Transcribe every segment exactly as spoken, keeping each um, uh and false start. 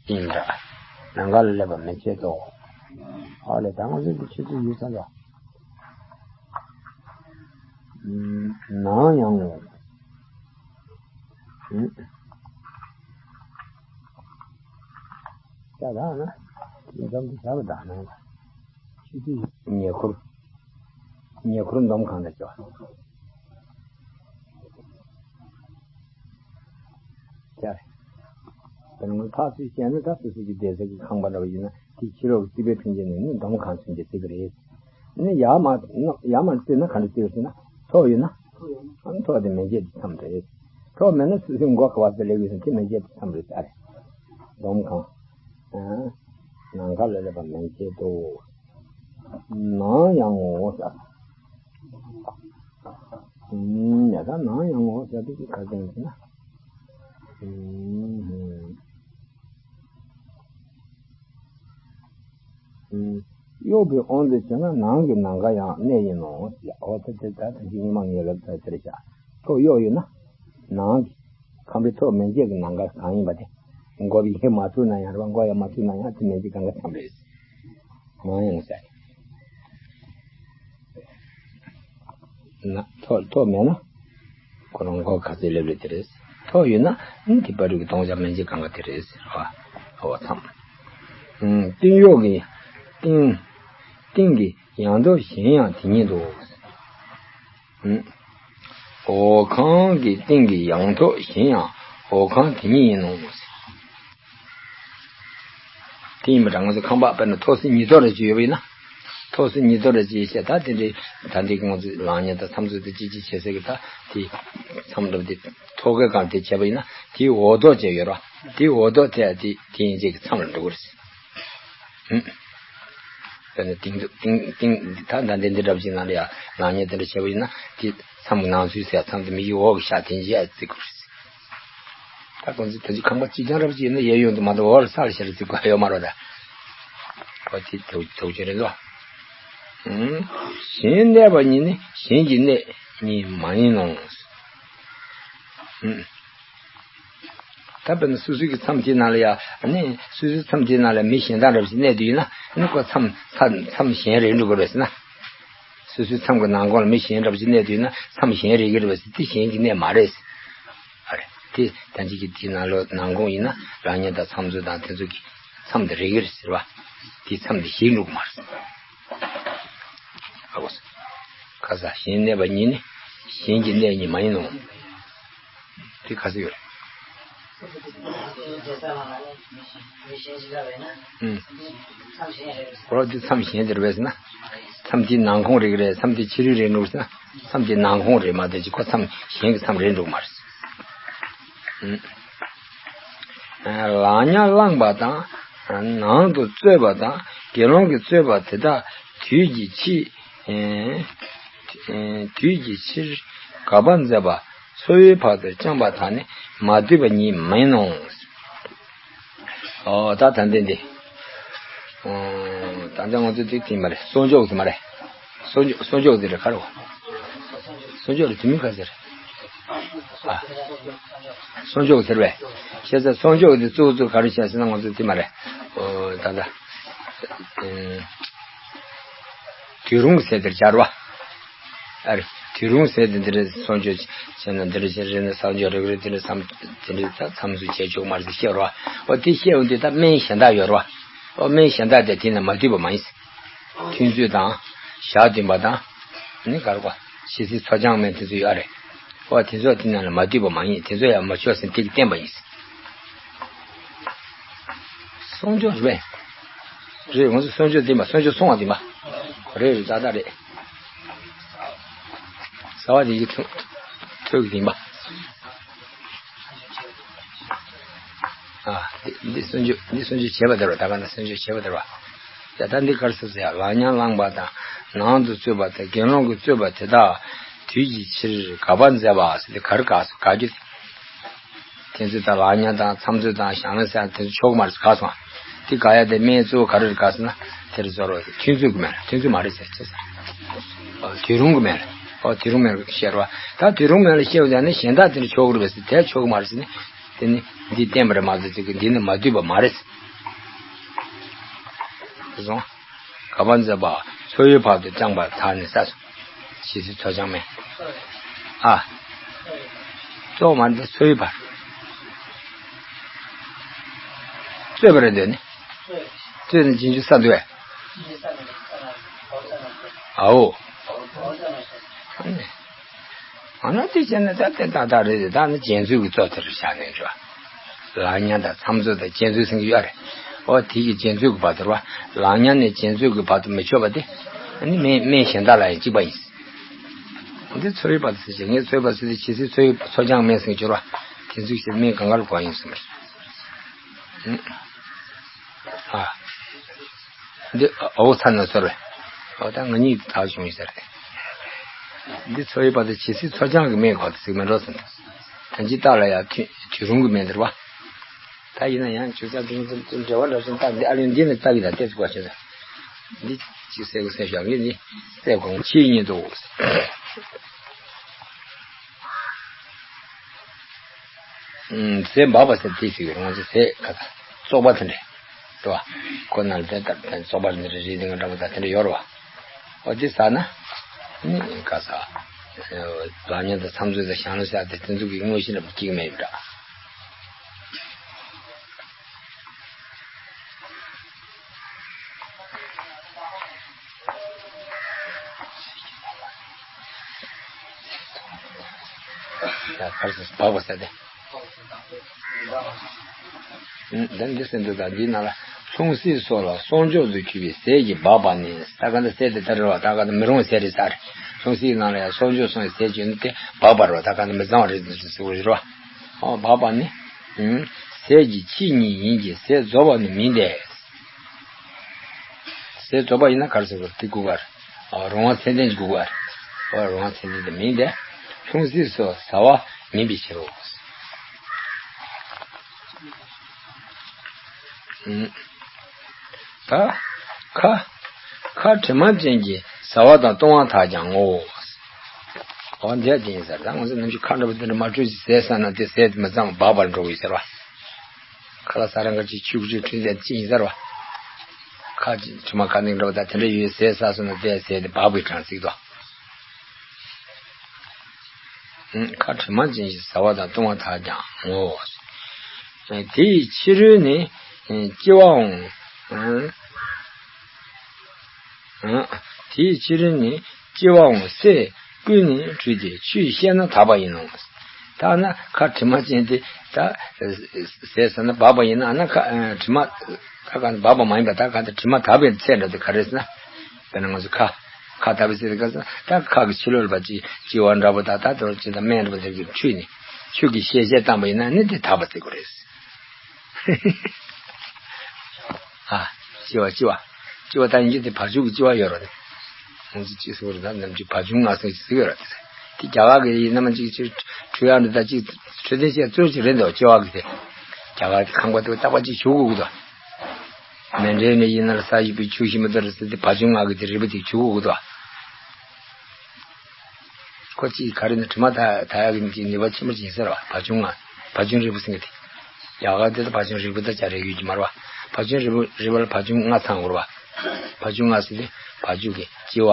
ཡིན་འདྲ། ནམ་མཁའ་ལ་སླེབས་པ་མེ་ལྕེ་ལྟ་བུ། ཨ་ལས་ད་ང་ཚོའི་འདི་ཆུ་ཚོད་ཡོད་ས་འདྲ། ནམ་ཡང་ངོ་། ཨུ། ཅག་དག་ན། ཡིན་ཙམ་དུ་བཞག་པ་དག་ན། ཆུ་ཚོད་ཉེ་འཁོར། ཉེ་འཁོར་འདོམ་གང་ལ་ཅོག་ཅག་དཔེར་ན་ཕར་ཚུར་བཤད་ན་ད་སོ་སོ་གི་བསྡད་ས་གི་ཁང་པ་འདྲ་བ་ཡིན་ན་དེ་ཕྱི་ལོགས་ཀྱི་རྩིག་པའི་ཕན་ཆད་ནས་ནི་འདོམ་གང་ཚུན་ཆད་རྩིག་གི་རེད། ནི་ཡར་མར་ཡར་མར་བརྩིས་ན་ག་འདྲ་རྩིག་གི་རེད་ཟེར་ན་ཐོག་ཡོད་ན། ཨ་ནི་ཐོག་དེ་མེ་ལྕེ་དེ་མཚམས་རེད། ཐོག་མེད་ན་སོ་སོའི་མགོ་ག་བ་དེ་སླེབས་ཡོད་ན་དེ་མེ་ལྕེ་དེ་མཚམས་རེད་ས་རེད། འདོམ་གང་། ནམ་མཁའ་ལ་སླེབས་པ་མེ་ལྕེ་ལྟ་བུ། ནམ་ཡང་ངོ་བོ་ཟེར། ཡ་ད་ནམ་ཡང་ངོ་བོ་ཟེར་དེ་གི་ག་ཚོད་ཡིན་ཟེར་ན། གཡོགས་པའི་དབང་དུ་བྱས་ན་ནང་གི་ནམ་མཁའ་ཡང་གནས་ཡིན་ནོ། ཡ་འོ་ད་དེ་ད་ད་ཅི་ཉི་མ་ངའི་ལབ་ད་དེར་བཞག་ཐོག་གཡོགས་ཡོད་ན། ནང་གི་ཁང་པའི་ཐོག་མེ་ལྕེ་གི་ནམ་མཁའ་གང་ཡིན་པ་དེ། མགོ་བའི་ཧེ་མ་ཐུག་ན་ཡང་རེད་བ། མགོ་ཡང་མ་ཐུག་ན་ཡང་དེ་མེ་ལྕེ་གང་ག་མཚམས་རེད། མང་ཡང་ཟེར། ན་ཐོག་ཐོག་མེད་ན། ཁོ་རང་མགོ་ག་ཚོད་སླེབས་སླེབས་དེ་རེད། ཐོག་ཡོད་ན་ཨ་ནི་དེ་བར་དུ་གི་སྟོང་ཆ་མེ་ལྕེ་གང་ག་དེ་རེད་ཟེར་བ། ཨོ་མཚམས། ཨུམ། སྟེང་གཡོགས་ཀྱི་སྟེང་། སྟེང་གི་ཡང་ཐོག་གཞན་ཡང་དེ་ཉིད་དོ། ཨུམ། འོག་ཁང་གི་སྟེང་གི་ཡང་ཐོག་གཞན་ཡང་འོག་ཁང་དེ་ཉིད་ཡིན་ནོ། དེ་ཡིན་པ་འདྲ་ང་ཚོ་ཁང་པ་དཔེར་ན་ཐོག་སེ་ཉིས་ཐོག་རེ་ཅིག་ཡོད་པ་ཡིན་ན། ཐོག་སེ་ཉིས་ཐོག་རེ་ཅིག་བཤད་ད་དེ་འདྲའི་ད་འདི་ང་ཚོ་ལག་གཉིས་དང་མཚམས་ཚོད་དེ་ཅི་ཅི་བྱེད་ཟེར་གི་ད་དེ་མཚམས་འདྲ་པོ་དེ་ཐོག་ཁའི་སྒང་དེ་བྱས་པ་ཡིན་ན་དེའི་འོག་ཐོག་ཅིག་ཡོད་ར། དེའི་འོག་ཐོག་དེ་དེ་དེ་ཡིན་ཅིག་གི་མཚམས་ལ་འགྲོ་གི་རེད། ཧུམ། དཔེར་ན་ཏིང་ཏིང་ཏིང་ད་ད་འདི་འདི་འདྲ་པོ་ཅིག་ནང་ལ་ཡ་ལག་གཉིས་དེ་འདྲ་བྱས་པ་ཡིན་ན་དེ་མཚམས་ནང་ཚུད་ཟེར་མཚམས་དེ་མི་གི་འོག་གི་ཤ་དེ་འཇལ་བརྩི་དགོས་རེད། ད་ཁོང་ཚོས་ད་ཅི་ཁང་པ་གཅིག་རྐྱང་ར་ཅིག་ཡིན་ན་གཡས་གཡོན་དུ་མ་གཏོགས་འོག་ལ་ས་ལ་ཤར་རྩི་དགོས་ཡོད་མ་རེད་ད། ཁོ་དེ་དོག་དོག་ཅིག་རེད་དོ། ཨུམ། གཞན་གནས་པ་ཉིད་ནི་གཞན་གྱི་གནས་ཉིད་མ་ཡིན་ནོ། ཨུམ། ད་དཔེར་ན་སོ་སོའི་གི་མཚམས་དེའི་ནང་ལ་ཡ་ཨ་ནི་སོ་སོའི་མཚམས་དེའི་ནང་ལ་མི་གཞན་དག་འདྲ་པོ་ཞིག་གནས་དུས་ཡིན་ན་ཨ་ནི་ཁོ་མཚམས་མཚམས་མཚམས་གཞན་རེད་འགྲོ་གི་རེད་ཟེར་ན། སོ་སོའི་མཚམས་ཀྱི་ནང་ཁོངས་ལ་མི་གཞན་འདྲ་པོ་ཅིག་གནས་དུས་ན་མཚམས་གཞན་རེ་གི་རེད་པ་ཟེར་དེ་གཞན་གྱི་གནས་མ་རེད། ཨ་རེ། དེ་ད་ཅི་གི་དེའི་ནང་ལོགས་ནང་ཁོངས་ཡིན་ན་རང་ཉིད་དང་མཚམས་ཚོད་དང་དེ་ཚོ་གི་མཚམས་དེ་རེ་གི་རེད་ཟེར་བ། དེ་མཚམས་དེ་གཞན་འགྲོ་གི་མ་རེད། ཨ་གོ་ས། ཁ་ས་གཞན་གནས་པ་ཉིད་ནི་གཞན་གྱི་གནས་ཉིད་མ་ཡིན་ནོ། དེ་ག་ཚོད་ཡོད་རེད། ཨུམ། འོ་དེ་མཚམས་གཞན་དེ་རེད་པས་ཟེར་ན། མཚམས་དེའི་ནང་ཁོངས་རེད་ཀྱི་རེད། མཚམས་དེའི་ཕྱི་རོལ་རེད་འགྲོ་ཟེར་ན། མཚམས་དེའི་ནང་ཁོངས་རེད་མ་གཏོགས་ཅིག་ཁོ་མཚམས་གཞན་གྱི་མཚམས་རེད་འགྲོ་མ་རེད། ཨུམ། ལག་བརྙན་བླངས་པ་དང་། ནང་དུ་བཙོས་པ་དང་དགེ་སློང་གིས་བཙོས་པ་དེ་དག་དུས་ཀྱི་ཕྱིར། དུས་ཀྱི་ཕྱིར་དགག་པ་མཛད་པ། འཚོ་བའི་བར་དུ་བཅངས་པ་དག་ནི་མ་བསྡུས་པ་ཉིད་མིན་ནོ། ཨོ་ད་ད་འདི་འདི། ཨོ་ད་ལྟ་ང་ཚོ་འདི་དེ་མ་རེད། གསོག་འཇོག་དེ་མ་རེད། གསོག་འཇོག་གསོག་འཇོག་དེ་རེད་ག་རེ། གསོག་འཇོག་རེད་དེ་མིང་ག་ཟེར། ཨ། གསོག་འཇོག་ཟེར་བས། བྱས་ཙང་གསོག་འཇོག་དེ་གཙོ་བོ་གཙོ་ག་རེ་བྱས་ཟེར་ན་ང་ཚོ་དེ་མ་རེད། ཨོ་ད་ལྟ། དུས་རུང་ཟེར་དེར་སྦྱར་བ། ཨ་རེ། དུས་རུང་ཟེར་དེ་འདི་རེད། གསོག་འཇོག་བྱས་ན་འདི་རེད། བྱས་རེད་ན་གསོག་འཇོག་རེད་རེད། དེ་འདྲ་མཚམས་དེ་འདྲ་ད་མཚམས་སུ་བྱས་ཆོག་མ་རེད་ཟེར་བཤད་རོགས། འོ་དེ་བཤད་འོང་དུས་ད་སྨན་གཞན་དག་ཡོད་རོགས། འོ་སྨན་གཞན་དག་དེ་དེ་ན་མ་འདུས་པ་མ་ཡིན། ཐུན་ཚོད་དང་། ཞག་བདུན་པ་དང་། ནི་གར་བ། ཞི་བསིལ་ཚོ་ཆང་སྨན་དེ་ཚོ་ཡོད་རེད། འོ་དེ་ཚོ་དེ་ན་ལ་མ་འདུས་པ་མ་ཡིན། དེ་ཚོ་ཡང་མ་ཆོག་ཟེར་དེ་གི་བསྟན་པ་ཡིན། གསོག་འཇོག་རེད། རེད། ང་ཚོ་གསོག་འཇོག་འདི་མ་གསོག་འཇོག་སོང་བ་འདི་མ། རེད་རེད། ཏག་ཏག་རེད། ཟ་བ་དེ་ཡི་ཐོད་ཐོད་ཀྱི་འདི་མ། ཨ་འདི་འདི་གསོག་འཇོག་འདི་གསོག་འཇོག་བྱས་པ་དེ་རེད། ད་ག་ན་གསོག་འཇོག་བྱས་པ་དེ་རེད། ཡ་ད་འདི་གར་སོ་ཟེར་ཡ། ལག་བརྙན་བླངས་པ་དང་ནང་དུ་བཙོས་པ་དང་དགེ་སློང་གིས་བཙོས་པ་དེ་དག་དུས་ཀྱི་ཕྱིར་དགག་པ་མཛད་པ་ཟེར་དེ་གར་དགག་སོ་དགག་རྒྱུ། དེ་ཚོ་དང་ལག་བརྙན་དང་མཚམས་ཚོད་དང་ཞང་ལ་ཟེར་དེ་ཚོ་ཆོག་མ་རེད་དགག་སོང་། དེ་དགག་ཡ་དེ་སྨན་གཙོ་བོ་ག་རེ་རེད་དགག་ཟེར་ན་དེ་རེད་ཟེར་རོ། ཐུན་ཚོད་ཀྱི་སྨན་ཐུན་ཚོད་མ་རེད་ཟེར་ཅེས་ཟེར། དུས་རུང་གི་སྨན་རེད། ཨོ་དུས་རུང་སྨན་བཤད་རོ། ད་དུས་རུང་སྨན་ལ་བཤད་པ་དེ་ནི་གཞན་དག་དེ་འདྲ་ཆོག་གི་རེད་པས་ཟེར་དེ་ཆོག་གི་མ་རེད་ཟེར་ནི། ནི་འདི་བསྟན་པར་མ་ཟད་ཅིག་གི་འདི་ནི་མ་འདུས་པ་མ་རེད། སོང་། ག་པ་མཛད་པ། འཚོ་བའི་བར་དུ་བཅངས་པར་ཐག་ནི་ས། ཇི་སྲིད་འཚོ་བྱང་མེད། ཨ། གཙོ་བོ་མ་འདི་འཚོ་བའི་བར། རྩོད་པར་འདོད་ནི། རྩོད་ནི་རྗེས་འཇུག་ས་འདུག་བས། ཨའོ། ཨ་ན་དེ་བྱས་ན་ད་དེ་ཏག་ཏག་རེད། ད་ནི་རྗེས་འཇུག་གི་གཙོ་དེར་བཞག་ནས་འགྲོ། ལག་ཉར་དང་མཚམས་འཇོག་དང་རྗེས་འཇུག་ཟེར་གྱི་ཡོད་རེད། ཨོ་དེ་གི་རྗེས་འཇུག་གི་བར་དུ་རེད་བ། ལག་ཉར་ནས་རྗེས་འཇུག་གི་བར་དུ་མི་ཆོད་པ་དེ། ཨ་ནི་སྨན་སྨན་གཞན་དག་ལ་ཡང་གཅིག་པ་ཡིན། འདི་འཚོ་བའི་བར་དུ་ཟེར་བྱས་ངས་འཚོ་བའི་བར་དུ་ཟེར་དེ་ཇི་སྲིད་འཚོ་བའི་འཚོ་བྱང་མེད་ཟེར་གྱི་ཡོད་རེད་བ། དེ་ཚོ་ཞིག་སྨན་གང་ག་ལ་གོ་ཡིན་གསུངས་པ་རེད། ཨ། འདི་ཨོ་ཚ་ན་ཚོར་བས། ཨོ་ད་ང་གཉིས་ཐག་བྱུང་ཡིན་ཟེར་ཏེ། འདི་འཚོ་བའི་བར་དུ་ཇི་སྲིད་འཚོ་བྱང་གི་སྨན་གོ་ཟིག་མེད་འགྲོ་ཟེར། ད་ཇི་ལྟར་ལ་ཡང་དུས་དུས་རུང་གི་སྨན་འདིར་བ། ད་ཡིན་ན་ཡང་ཇུས་ཆ་འདི་འདི་འདི་འབྲེལ་བ་འདྲ་བཞིན་ད་འདི་ཨ་ལུས་འདི་ནི་ལྟ་གི་ད་ལྟས་སུ་གོ་ཆེ་ད། འདི་ཅིག་གསལ་གོ་གསལ་ཤོག་ངས་འདི་གསལ་གོང་ཆེས་ཉིད་དུ། ཟས་འབག་པ་ཟེར་དེ་ཞིག་རང་ཚོ་ཟས་ག་ཚ་བཙོག་པ་དེ་འདྲས་རེད་བ། ཁོ་ན་ལ་དེ་ལྟར་བཙོག་པ་དེ་འདྲས་རེད། དེ་འདྲ་འདྲ་པོ་ད་དེ་འདྲས་ཡོད་རེད་བ། འོ་དེ་ཟ་ན་ནི་ག་ས་ལག་ཉར་དང་མཚམས་འཇོག་དང་བྱང་ལ་ཟ་དེ་དེ་ཚོ་གི་དངོས་གཞི་འདྲ་པོ་སྐྱེ་གི་མེད་པ་འདྲ། ཡ་གར་སོང་བག་པ་ཟ་སྟེ། ཨུམ། ད་འདི་སེམས་འདུག་ད་འདིའི་ནང་ལ་ལྷུང་བཟེད་སོགས་ལ་གསོག་འཇོག་ཏུ་གྱུར་པའི་ཟས་ཀྱི་འབག་པ་ནི་ད་ག་ད་ཟས་དེ་ལྟར་རེད་བ། ད་ག་ད་མི་རུང་ཟས་རེད་ས་རེད། ལྷུང་བཟེད་ནང་ལ་ཡང་གསོག་འཇོག་སོང་བའི་ཟས་བྱོན་ཏེ་འབག་པ་རེད་བ། ད་ག་ད་མི་གཙང་བ་རེད་ཟེར་བ། ཨོ་འབག་པ་ནི། ཨུམ། ཟས་ཀྱི་ཆོས་ཉིད་ཡིན་གྱི་ཟས་རྫོགས་པ་ནི་མིན་ཏེ། ཟས་རྫོགས་པ་ཡིན་ན་ག་རེ་ཟེར་དགོས་རེད། དེ་དགོས་པ་རེད། ཨ་རུང་བ་ཚད་ལྡན་གྱི་དགོས་པ་རེད། ཨ་རུང་བ་ཚད་ལྡན་དེ་མིན་ཏེ། ལྷུང་བཟེད་སོགས་ཟ་བ་མིན་པའི་ཕྱིར་རོ། ཨུམ། ད་ཁ། ཁ་དྲི་མ་ཅན་གྱི་ཟ་བ་དང་བཏུང་བ་དག་ཀྱང་ངོ་། འོ་འདི་ཡང་དེ་ཡིན་ཟེར། ད་ང་ཚོ་ནམ་རྒྱུན་ཁ་འདྲ་པོ་དེ་འདྲ་མ་འཁྲུད་ཅིག་ཟས་ཟ་ན་དེ་ཟས་དེ་མི་གཙང་བ་འབག་པར་འགྲོ་གི་ཟེར་བ། ཁ་ལག་ཟ་རན་ཁ་ཅིག་ཆུ་ཁུ་ཆུ་ཁྲུས་ཟས་ཅི་ཡིན་ཟེར་བ། ཁ་ཅིག་དྲི་མ་ཁ་ནང་འདྲ་པོ་ད་དེ་འདྲ་ཡོད་ཟས་ཟ་སོང་ན་དེ་ཟས་དེ་འབག་པའི་གྲངས་ཚིག་དོ། ཁ་དྲི་མ་ཅན་ཞིག་ཟ་བ་དང་བཏུང་བ་དག་ཀྱང་ངོ་། དེ་ཡི་ཕྱི་རོལ་ནི་ལྕི་བའང་། དེ་ཡི་ཕྱི་རོལ་ནི་ལྕི་བའང་སེ་ཀུན་ནས་བཀྲུས་ཏེ་ཆུས་བཤལ་ན་དག་པ་ཡིན་ནོ། ད་ན་ཁ་དྲི་མ་ཅན་དེ་ད་ཟས་ཟ་ན་འབག་པ་ཡིན་ན་ན་ཁ་དྲི་མ་ད་ག་འབག་པ་མ་ཡིན་པ་ད་ག་ད་དྲི་མ་དག་པའི་ཚད་འདྲ་དེ་ག་རེ་ཟེར་ན། དཔེར་ན་ང་ཚོ་ཁ། ཁ་ལྟ་བུ་ཟེར་ག་ས་ད་ཁ་གི་ཕྱི་ལོགས་ལ་ཅི་ལྕི་བ་འདྲ་པོ་དང་ད་དོར་ཅི་དང་སྨན་འདྲ་པོ་དེ་གི་འཁྲུད་ནས་ཆུ་གི་བཤལ་བཤལ་བཏང་པ་ཡིན་ན་ནི་དེ་དག་པ་ཟེར་དགོས་རེད། ཨ། ལྕི་བ་ལྕི་བ། ལྕི་བ་ད་ཡིན་གྱི་དེ་བ་ཕྱུགས་ཀྱི་ལྕི་བ་ཡོད་རེད། ཁོང་ཚོ་ཅི་ཟེར་རེད་ད་ནམ་རྒྱུན་བ་ཕྱུགས་ང་ཟེར་ཅི་ཟེར་ཡོད་རེད། དེ་རྒྱ་གར་གི་ཡིན་ན་མ་ཅིག་ཅིག་འཁྲུད་ཡག་འདི་ད་ཅིག་འཕྲོད་བསྟེན་བཤད་གཙོ་ཅིག་རེད་འདུག་ལྕི་བ་གི་དེ། རྒྱ་གར་གི་ཁང་པ་དེ་རྟག་པ་ཅིག་བྱུག་དགོས་ཀྱི་འདུག་མེ་འདྲེན་ནས་ཡིན་ན་ལ་ས་ཡིབ་པའི་ཆུ་ཤི་མི་ལྟར་ཟེར་ཏེ་བ་ཕྱུགས་ང་གི་དེ་རིལ་བུ་དེ་བྱུག་དགོས་ཀྱི་འདུག་ཁོ་ཅིག་ག་རེ་ནི་དྲི་མ་ད་ད་ཡག་གི་ནུས་པ་ཆེན་པོ་ཅིག་ཡིན་ཟེར་བ། བ་ཕྱུགས་ང་། བ་ཕྱུགས་རིལ་བུ་ཟེར་གི་དེ། ཡག་ག་དེ་ད་བ་ཕྱུགས་རིལ་བུ་ད་ཅ་རེ་ཡོད་ཀྱི་མ་རེད་བ། བ་ཕྱུགས་རིལ་བུ་རིལ་བུ་ལ་བ་ཕྱུགས་ང་ཚང་དགོས་རེད་བ། བ་ཕྱུགས་ང་ཟེར་ཏེ་བ་ཕྱུགས་ཀྱི་ལྕི་བ།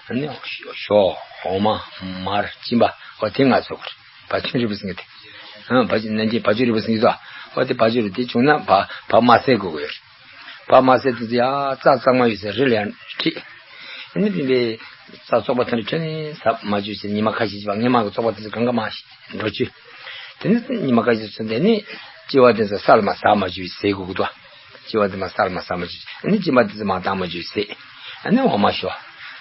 ཨ་ནི་ཞོ། འོ་མ། མར། གཅིན་པ། འོ་དེ་ང་ཚོ་དགོས་རེད། བ་ཕྱུགས་རིལ་བུ་ཟེར་གི་དེ། ཨ་བ་ཕྱུགས་ནན་གྱི་བ་ཕྱུགས་རིལ་བུ་ཟེར་གི་འདུག་འོ་དེ་བ་ཕྱུགས་རིལ་བུ་དེ་བྱུང་ན་བ་བ་དམར་སེར་དགོས་ཀྱི་ཡོད་རེད། བ་དམར་སེར་དེ་ཚོ་ཡ་རྩ་གཙང་མ་ཡོད་ས་རི་ལ་ཡང་ཁྲིད། ཨ་ནི་དེ་འདྲའི་རྩ་བཙོག་པ་དེ་འདྲ་ཁྱོན་ནས་ཟ་མ་བཅུག་ཅིག་ཉི་མ་ཁ་ཤས་ཅིག་བ་སྔས་མ་གི་བཙོག་པ་དེ་ཚོ་གང་ག་མ་འགྲོ་བཅུག་དེ་ནས་ཉི་མ་ཁ་ཤས་ཚུན་དེ་ནས་ལྕི་བ་དེ་ཚོ་ས་ལ་མ་ཟ་མ་བཅུག་ཟས་དགོས་ཀྱི་འདུག་ལྕི་བ་དེ་མ་ས་ལ་མ་ཟ་མ་བཅུག་ཨ་ནི་གཅིན་པ་དེ་ཚོ་མ་བཏང་མ་བཅུག་ཟས། ཨ་ནི་འོ་མ་ཞོ།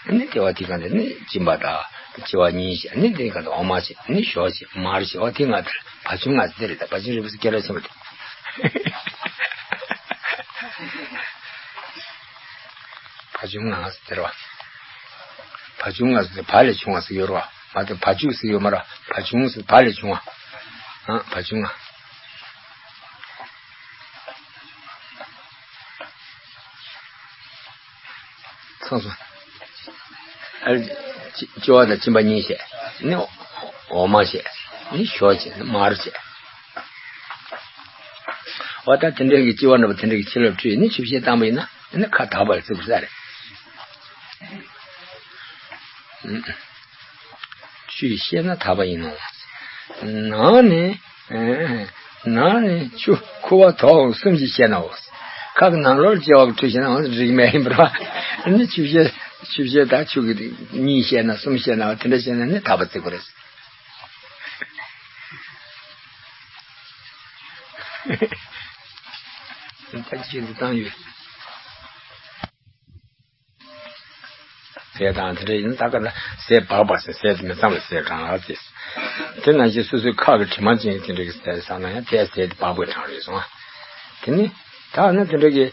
ཨ་ནི་དེ་བ་དེ་གང་དེ་ནི་གཅིན་པ་དང་ལྕི་བ་གཉིས་ཤིག་ཨ་ནི་དེ་གང་དེ་འོ་མ་ཞིག་ཨ་ནི་ཞོ་ཞིག་མར་ཞིག་འོ་དེ་ང་དེར་བ་ཕྱུགས་ང་ཟེར་རེད་ད་བ་ཕྱུགས་རིལ་བུ་སྐད་གྲགས་ཆེན་པོ་དེ། བ་ཕྱུགས་ང་ཟེར་བ། བ་ཕྱུགས་ང་ཟེར་བ་ལས་ཆུང་བ་ཟེར་ཡོད་རེད་བ། མ་གཏོགས་བ་ཕྱུགས་ཟེར་ཡོད་མ་རེད། བ་ཕྱུགས་ཟེར་བ་ལས་ཆུང་བ། ཨ་བ་ཕྱུགས་ང་། ཚང་སོང་། ཨ་ལྕི་བ་དང་གཅིན་པ་གཉིས་བྱས། ནི་འོ་མ་བྱས། ནི་ཞོ་བྱས། ནི་མར་བྱས། འོ་ད་དེ་འདྲའི་གི་སྐྱེ་བ་འདྲ་པོ་དེ་འདྲའི་གི་ཆུ་ལ་བྲུས་ནས་ཆུ་བཤལ་བཏང་པ་ཡིན་ན་ཨ་ནི་ཁ་དག་པ་ལ་བརྩི་དགོས་ས་རེད། ཆུ་བཤལ་ན་དག་པ་ཡིན་ནོ། ནང་ནས་ནང་ནས་ཆུ་ཁུ་བ་དོག་གསུམ་གྱིས་བཤལ་ནའོ། ཁ་གི་ནང་ལོགས་ལ་སྐྱེ་བ་གི་བྲུས་བཤལ་ན་འོ་འགྲིག་མེད་ཡིན་པ་རེད་བ། ནི་ཆུ་བཤལ་ཆུ་བཤལ་དང་ཆུ་གི་གཉིས་བཤལ་ན་གསུམ་བཤལ་ན་འོ་དེ་འདྲ་བཤལ་ན་ནི་དག་པ་བརྩི་དགོས་རེད། ད་ཅི་འདི་བཏང་ཡོད། ཟས་དང་དེ་འདྲ་ཡིན་ན་ད་ག་ན་ཟས་སྦགས་པ་ཟེར་ཟས་དེ་མི་གཙང་བའི་ཟས་གང་ལགས་ཟེར། དེ་ནང་བཞིན་སོ་སོའི་ཁ་གི་དྲི་མ་ཅན་དེ་འདྲ་གི་ཟས་ཟ་ན་ཡང་དེ་ཟས་དེ་སྦགས་པའི་གྲངས་རེད་སོང་ཨ། དེ་ནི་ད་ནི་དེ་འདྲ་གི་